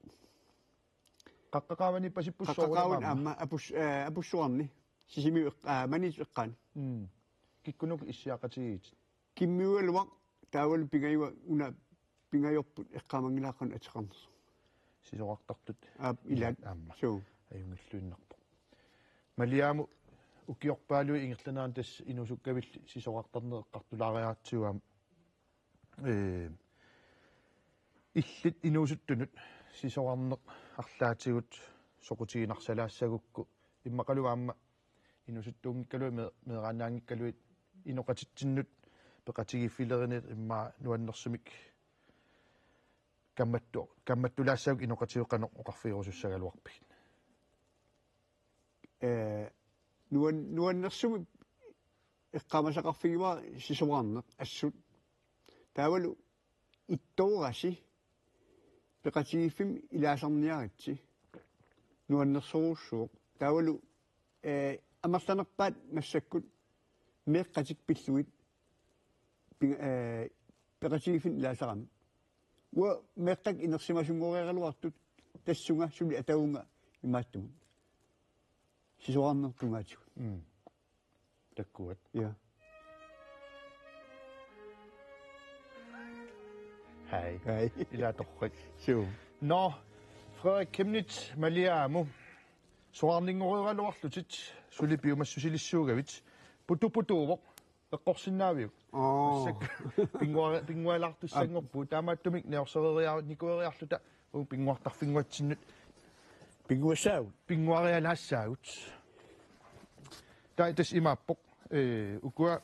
Qaqqat qaavani ippassippoq. Qaqqat qaavani soorunami aamma. Aamma apus-, ee, apussuarni. Sisimiut eq-, aa, Maniitsut eqqaani. Mm. Kikkunuku issiaqatigiit? Kimmiugaluaq taavalu pingajuat una pingajorput eqqaamanngilara qanoq ateqarnersoq. Sisorartartut. Aap, ilaat. Ilaat aamma. Suu. Ajunngilluinnarpoq. Maliaamut ukiorpaaluit ingerlaneranni tassa inuusukkavilli sisorartarneq eqqartulaariaratsigu aamma. Ee, illit inuusuttunut sisorarneq arlaatigut soqutiginarsalaassagukkit immaqalu aamma inuusuttuunngikkaluit me-, meeraannaanngikkaluit inoqatitsinnut peqatigiiffilerinerit immaqa nuannersumik kammattu-, kammattulaassagukkit inoqatigut qanoq oqarfigerusussagaluarpigit? Ee, nuan-, nuannersumik eqqaamasaqarfigivara sisorarneq assut. Taavalu ittoorasi peqatigiiffimmi ilaasarniaritsi nuannersorujussuuvoq. Taavalu, ee, amerlanerpaat massakkut meeqqatik pillugit pinga-, ee, peqatigiiffinni ilaasarami. Uanga meeqqakka inersimasunngoriaraluartut tassunga suli atavunga imaattumut. Sisorarneq tungaatigut. Mm. Takkuat. Ja. Hej. Hej. Ilaa torrak. Suu. Nå, Frederik Chemnitz, Maliaamut. Soraarninngoriaraluarlutit, suli piumassusilissuugavit. Putu putuuvoq. Eqqorsinnaaviuk? Oo. Massakkut pinnguari-, pinngualaartussanngorpugut. Taamaattumik niorsereeriarit nikueriarluta uku pinnguartarfinnguatsinnut. Pinnguassaagut. Pinnguarialaassaagut. Taava tassa imaappoq, ee, ukua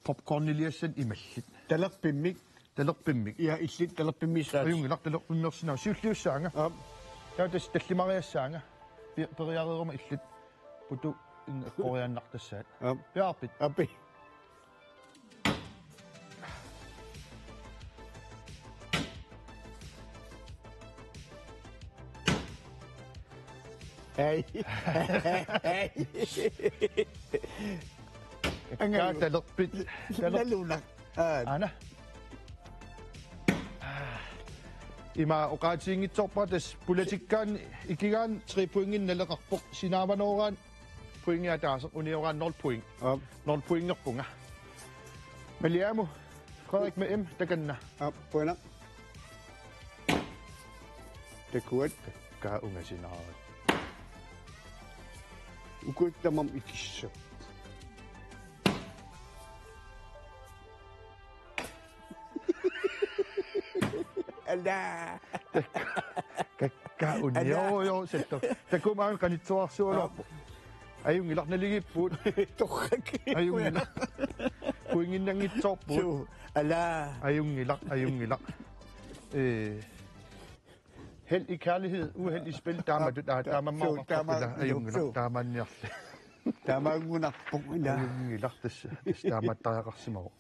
popcorniliassanik imallit. Talerpimmik. Talerpimmik. Ja, illit talerpimmiissaat. Ajunngilaq, talerpimmeersinnaavoq. Siulliussaanga. Aap. Taava tassa tallimariassaanga. Pe-, periareeruma illit. Putu in-, eqqoriaannartassaat. Aap. Piaarpit? Aappi. Hej. Hej. Angaju. Talerpit. Taler-, nalunaq. Aa. Aana. Ima oqaatiginngitsoorpara tassa pulatikkaanni ikigaanni tre pointinik naleqarpoq, sinaavanooraan pointi ataaseq, unioraanni nul point. Aap. Nul pointerpunga. Maliaamut, Frederik med M, takanna. Aap, qujanaq. Takuat. Takkaa ungasinaarit. Ukua tamarmik ikissapput. Ala. Takkaa uni. Ala. Joo, joo, setto. Takuuk aamma qanittuarsuulo. Aap. Ajunngilaq, naligiippugut. Torrak. Ajunngilaq. Pointinnanngitsoorpugut. Suu, ala. Ajunngilaq, ajunngilaq. Ee. Held i kærlighed, uheld i spil, taamatut, aa, taamaammat, suu, oqartarput, taama-, ila, ajunngilaq, suu, taamaanniarli. Taamaanngunarpoq, ila. Ajunngilaq tassa, tassa taamaattariaqarsimavoq.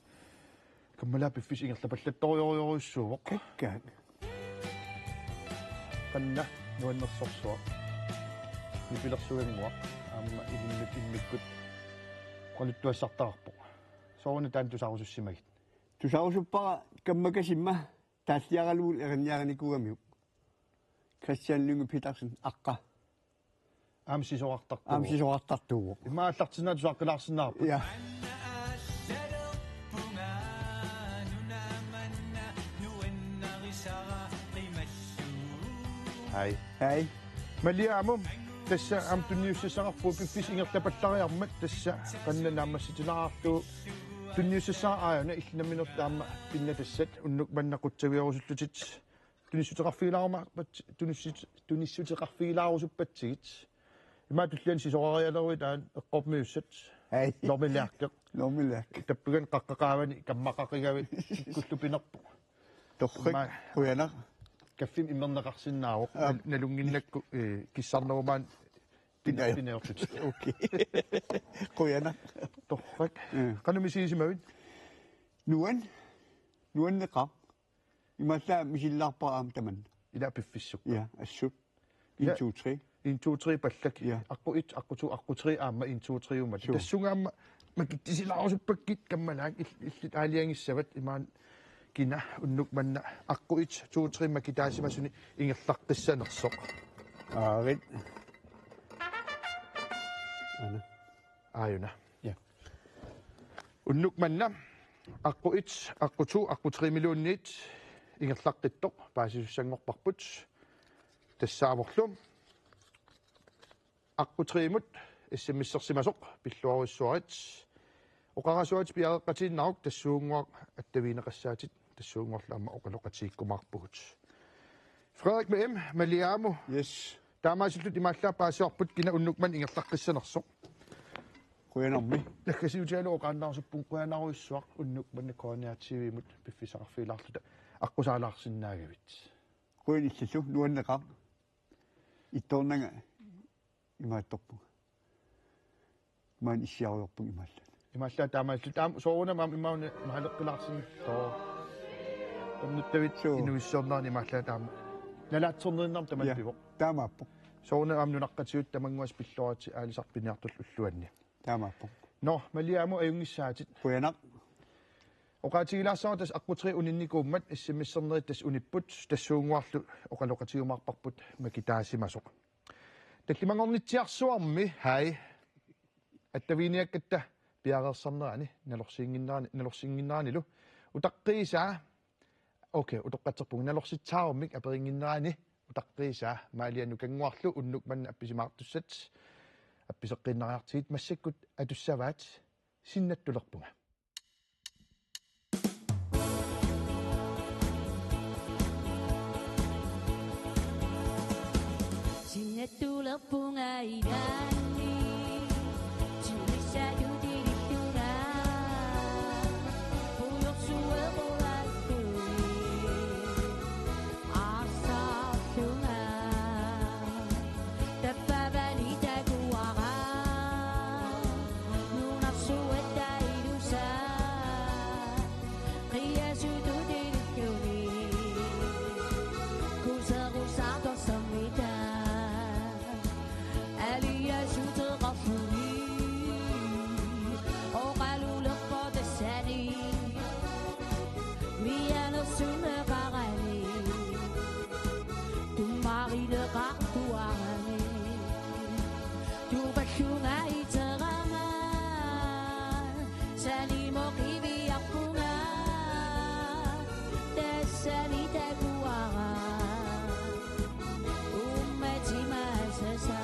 Kammalaat piffissaq ingerlapallattorujorujussuuvoq. Kakkaak. Qanna nuannersorsuaq. Nipilersugannguaq. Aamma ilinnut immikkut oqaluttuassartaqarpoq. Sooruna taanna tusarusussimagit? Tusarusuppara kammakkasimma. Taalliaralugu erinniarinikuugamiuk. Christian Lynge Petersen, aqqa. Aamma sisorartartuuvoq. Aamma sisorartartuuvoq. Immaqa aallartinnagu tusaqqilaarsinnaavarput. Ja. Hej. Hej. Maliaamut, tassa aamma tunniussassaqarpugut piffissaq ingerlapallariarmat, tassa qanna naammassitilaarlugu. Tunniussassara aajuna, illit nammineq aamma pinnatassat unnuk manna qutsavigerusullutit. Tunissuteqarfigilaarumaarpat-, tunissu-, tunissuteqarfigilaarusuppatigit. Ima tulliani sisorarialeruit aamma eqqormiussat. Hej. Normilærke. Normilærke. Tappikani qaqqat qaavani kammaqaqigavit kikkullu pinerpoq. Torrak. Ima qujanaq. Kaffimik immerneqarsinnaavoq. Aap. Nal-, nalunnginnakku, ee, kissarnerumaarnik pina-, pinajoq, pinajoq. Okay. Qujanaq. Torrak. Mm. Qanoq misigisimavit? Nuan-, nuanneqaaq. Imaallaat misilaarpara aamma tamanna. Ila piffissuk. Ja, assut. Ila en, to, tre. En, to, tre pallak. Ja. Aqqut et, aqqut to, aqqut tre aamma en, to, tre-ummat. Suu. Tassunga aamma makittusilaarusuppakka kammalaat il-, illit aalajangissavat imaluunniit kina unnuk manna aqqut et, to, tre makitaasimasuni ingerlaqqissanersoq. Aarit. Aana. Aajuna. Ja. Unnuk manna aqqut et, aqqut to, aqqut tre-miluunniit ingerlaqqittoq paasisussanngorparput. Tassaavorlu aqqut tre-mut S M S-ersimasoq pilluarujussuarit. Oqarasuatit piareeqqatiinnaruk tassuunnguaq attavigineqassaatit tassuunnguarlu aamma oqaloqatigiikkumaarpugut. Frederik med M, Maliamu. Yes. Taamaasillutit imaallaat paasivarput kina unnuk manna ingerlaqqissanersoq. Qujanarmi. Naggasiutigalugu oqaannarusuppunga qujanarujussuaq unnuk manna K N R T V-mut piffissaqarfigilaarluta aqqusaalaarsinnaagavit. Qujanaq illallu, nuanneqaaq. Ittoornanga imaattorpunga. Maani issiarujoorpunga imaallaat. Imaallaat taamaalilluta aamma soorunami aamma imaanni maaleqqilaarsinnaavoq. Unnuttavit. Suu. Inuussutissarsiornerani imaallaat aamma. Nalaatsorniinnarmik tamanna. Ja, pivoq. Taamaappoq. Soorunami aamma nunaqqatigut tamannguassat pilluaritsi aalisartut piniartullu ulluanni. Taamaappoq. Nå, Maliamu, ajunngissaatit. Qujanaq. Oqaatigilaassavara tassa aqqut tre uninnikuummat S M S-ernerit tassa unipput tassuunnguarlu oqaloqatigiumaarparput makitaasimasoq. Tallimanngornitsiarsuarmi, hej. Attaviginiakkatta piareersarnerani, nalorsiinnginnerani, nalorsiinnginneranilu. Utaqqiisaa, okay, utoqqatserpunga, nalorsitsaarummik aperinnginnerani, utaqqiisaa, Maaliannukannguarlu unnuk manna appisimaartussat, appiseqqiinnariartigit massakkut atussavaat, Sinnattulerpunga. Sinnattulerpunga ilaanni, timmissaatut ilillunga, pujorsuequlaarluni, aarsaarlunga. Tappavani takuara, nunarsuatta ilusaa, qiasutut ililluni, kuserusaartorsuarmita, aliasuteqarluni, oqalulerpoq tassani, mianersuneqarani. Tummarileqartuarami. Tupallunga iterama. Sanimut qiviarpunga. Tassani takuara. Uummatima asasa.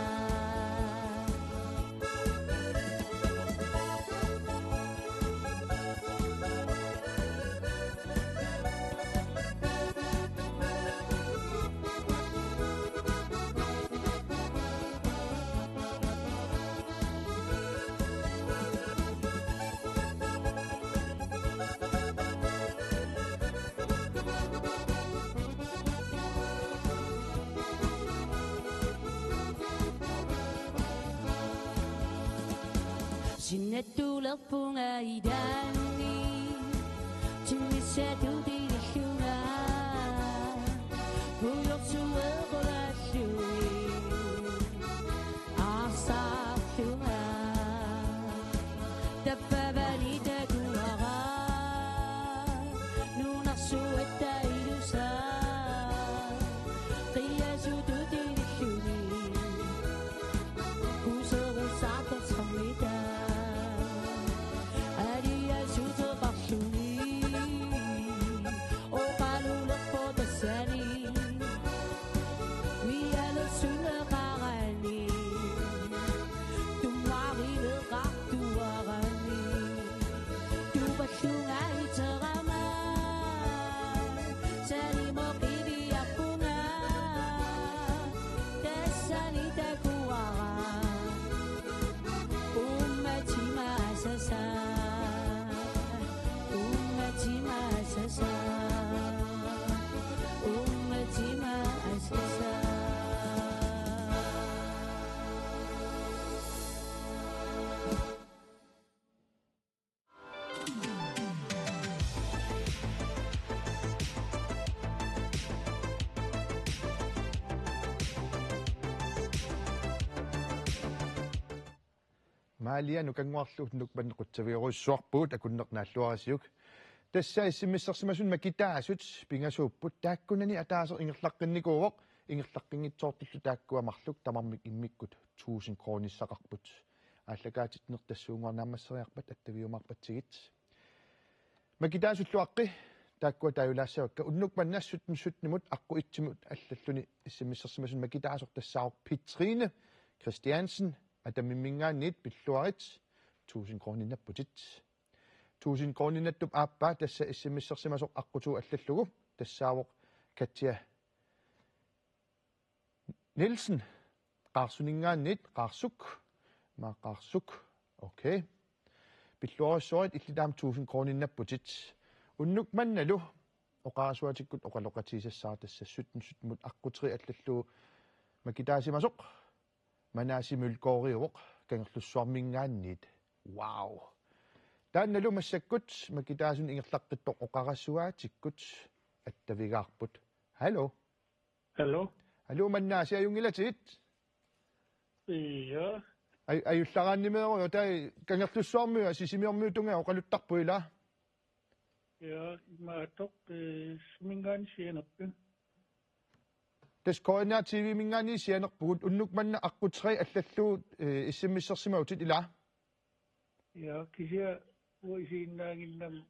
Sinnattulerpunga ilaanni, timmissaatut ilillunga, pujorsuequlaarluni, aarsaarlunga. Tappavani takuara, nunarsuatta ilusaa, qiasutut ililluni, kuserusaartorsuarmita, aliasuteqarluni, oqalulerpoq tassani, mianersuneqarani, tummarileqartuarami. Tupallunga iterama, sanimut qiviarpunga, tassani takuara, uummatima asasa, uummatima asasa, uummatima asasa. Maalianukannguarlu unnuk manna qutsavigerujussuarpugut, akunneq naalluarisiuk. Tassa S M S-ersimasunut makitaasut pingasuupput, taakkunani ataaseq ingerlaqqinnikuuvoq, ingerlaqqinngitsoortullu taakkua marluk tamarmik immikkut tusind kronissaqarput. Aallakaatitsineq tassuunnguaq naammasseriarpat attaviumaarpatsigit. Makitaasullu aaqqi, taakkua taajulaassavakka. Unnuk manna sytten sytten-imut aqqut et-imut allalluni S M S-ersimasunut makitaasoq tassaavoq Petrine Christiansen, Atammimminngaanniit, pilluarit tusind kroninnaapputit. Tusind kroninnaattup aappaa tassa S M S-ersimasoq aqqut to allallugu, tassaavoq Katja Nielsen, Qaarsuninngaanniit, Qaarsuk, maa Qaarsuk, okay. Pilluarujussuarit, illit aamma tusind kroninnaapputit. Unnuk mannalu oqarasuaatikkut oqaloqatigisassara, tassa sytten sytten-imut aqqut tre allallugu makitaasimasoq Manasi Mølgaardiuvoq Kangerlussuarminngaanniit. Wow. Taannalu massakkut makitaasunut ingerlaqqittoq oqarasuaatikkut attavigaarput. Hallo. Hallo. Hallo, Manasi, ajunngilatit? Ja. Aj-, ajullaraannimeerujoq, taava Kangerlussuarmiut Sisimiormiut tungaa oqaluttarput, ilaa? Ja, imaattoq, eh, suminngaanniit sianerpiuk? Tassa K N R T V-minngaanniit sianerpugut, unnuk manna aqqut tre allallugu, eh, S M S-ersimavutit, ilaa? Ja, kisianni uanga isiginnaannginnama.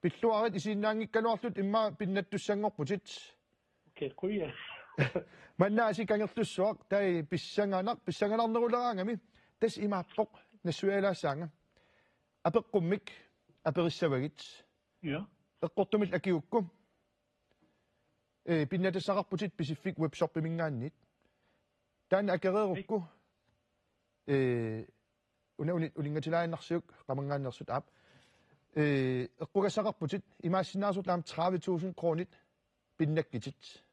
Pilluarit, isiginnaanngikkaluarlutit immaqa pinnattussanngorputit. Okay, qujanaq. Manasi Kangerlussuaq, taava pissanganaq, pissanganarneruleraangami, tassa imaappoq nassuialaassaanga. Apeqqummik aperissavagit. Ja. Eqqortumillu akigukku, eh, pinnatassaqarputit Pisiffik webshopiminngaanniit. Taanna akereerukku, eh, una uni-, uninngatilaaginnarsiuk qamanngaanneersut, aap. Eh, eqqugassaqarputit, imaassinnaasortut aamma tredive tusind kronit pinnakkitit.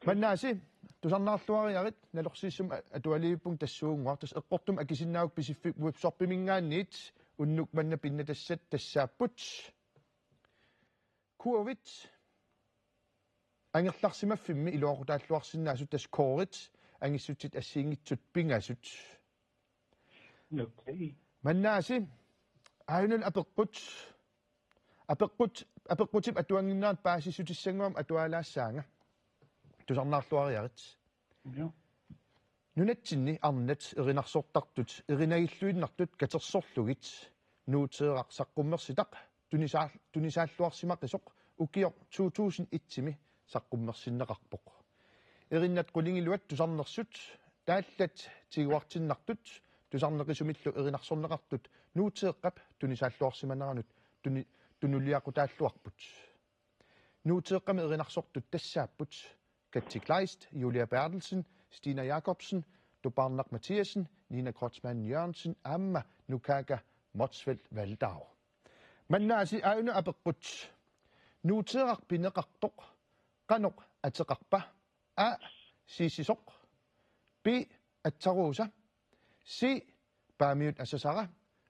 Manasi, tusarnaarluariarit, nalorsiissummik a-, atualiivippunga tassuunnguaq, tassa eqqortumik akisinnaagukku Pisiffik webshopiminngaanniit, unnuk manna pinnatassat tassaapput: Kurvit angerlarsimaffimmi iluaqutaalluarsinnaasut, tassa koodit angissutsit assigiinngitsut pingasut. Okay. Manasi, aajuna apeqqut, apeqqut, apeqqutip atuannginnerata paasissutissanngormat atualaassaanga. Tusarnaarluariarit. Ja. Nunatsinni arnat erinarsortartut, erinagilluinnartut katersorlugit, Nuuteeraq saqqummersitaq tunisaa-, tunisaalluarsimaqisoq ukioq to tusind et-imi saqqummersinneqarpoq. Erinnat qulingiluat tusarnersut, taallat tiguartinnartut, tusarneqisumillu erinarsorneqartut Nuuteeqqap tunisaalluarsimaneranut tuni-, tunuliaqutaalluarput. Nuuteeqqami erinarsortut tassaapput Katja Kleist, Julia Berthelsen, Stina Jacobsen, Tupaarnaq Mathiassen, Nina Kreutzmann Jørgensen aamma Nukaga Motzfeldt Waldau. Manasi, aajuna apeqqut: Nuuteeraq pineqartoq qanoq ateqarpa? A, siisisoq. B, atsaruusa. C, paamiut asasara.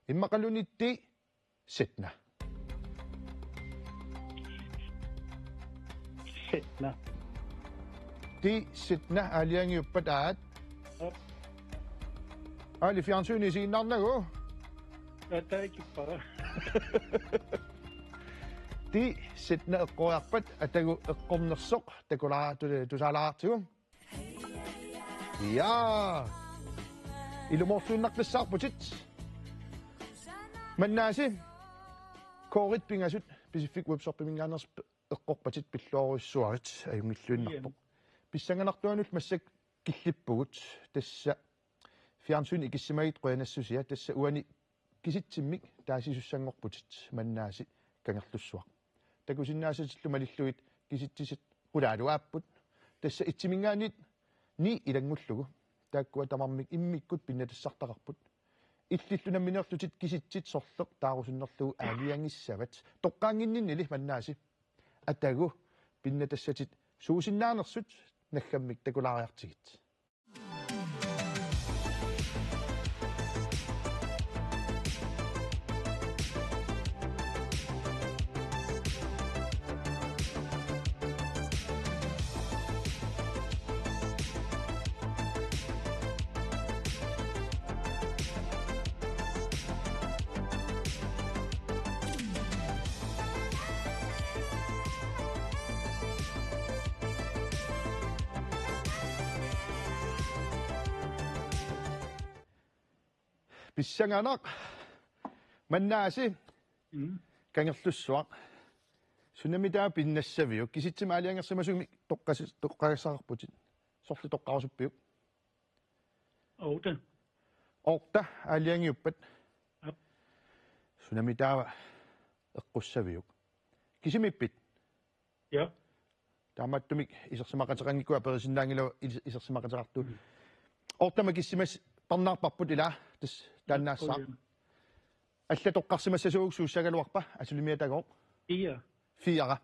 Immaqaluunniit D, Setna. Setna. D, Setna aalajangiuppat, aat? Aap. Aali, fjernsyni isiginnaarnagu? Ataakippara. D, Setna eqqoriarpat, atagu eqqornersoq takulaa-, tu-, tusaalaartigu. Ja. Ilumoorluinnaqqissaarputit. Manasi, koodit pingasut Pisiffik webshopiminngaanneersut eqqorpatit, pilluarujussuarit, ajunngilluinnarpoq. Pissanganartuanullu massakkut killippugut, tassa fjernsyni ikissimagit qujanassusia, tassa uani kisitsimmik taasisussanngorputit Manasi Kangerlussuaq. Takusinnaasatillu malillugit kisitsisit qulaaluaapput. Tassa et-iminngaanniit ni ilanngullugu. Taakkua tamarmik immikkut pinnatassartaqarput. Illillu nammineerlutit kisitsit sorleq taarusunnerlugu aalajangissavat. Toqqaannginninnili Manasi, atagu pinnatassatit suusinnaanersut naggammik takulaariartigit. Pissanganaq. Mannaasi. Mm. Kangerlussuaq. Sunami taava pinnassaviuk? Kisitsimik aalajangersimasumik toqqas-, toqqagassaqarputit. Sorleq toqqarusuppiuk? Otte. Otte aalajangiuppat. Aap. Sunami taava eqqussaviuk? Kisimiippit? Ja. Taamaattumik isersimaqateqanngikkuit aperisinnaanngilagut is-, isersimaqateqartut. Mm. Otte-mik kissimik parnaarparput ilaa tassa taannaassaaq. Qujan. Alla toqqarsimassasuugukku suussagaluarpa, asulimiitagooq? Fire. Fire.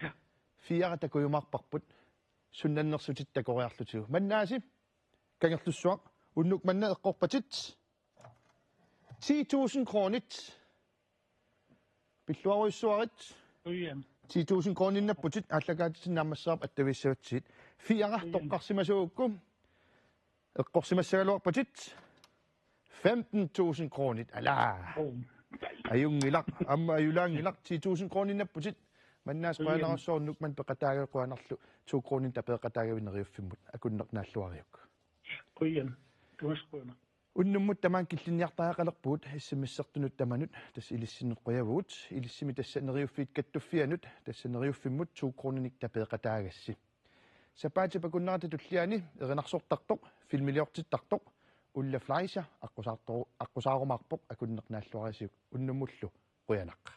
Ja. Fire takujumaarparput. Sunnannersutit takoriarlutigu. Mannaasi, Kangerlussuaq, unnuk manna eqqorpatit ti tusind kronit. Pilluarujussuarit. Qujan. Ti tusind kroninngorputit, aallakaatitsinnut naammassisarput attavigissavatsigit. Fire. Qujan. Toqqarsimasugukku eqqorsimassagaluarpatit femten tusind kronit. Alaa. Oh. Ajunngilaq, aamma ajulaanngilaq, ti tusind kroninngorputit. Mannaasi. Qujan. Qujanarsuaq, unnuk manna peqataagavit, qujanarlu to kroninit tapeeqataagavit Neriuffimmut. Akunneq naalluariuk. Qujan. Tumas qujanaq. Unnummut tamaanga killinniartariaqalerpugut S M S-ertunut tamanut, tassa ilissinnut qujavugut, ilissimi tassa Neriuffiit Kattuffianut, tassa Neriuffimmut to kroninik tapeeqataagassi. Sapaatip akunnerata tulliani erinarsortartoq, filmiliortittartoq, Ulla Fleischer aqqusaartoru-, aqqusaarumaarumaarpoq, akunneq naalluarisiuk, unnummullu qujanaq.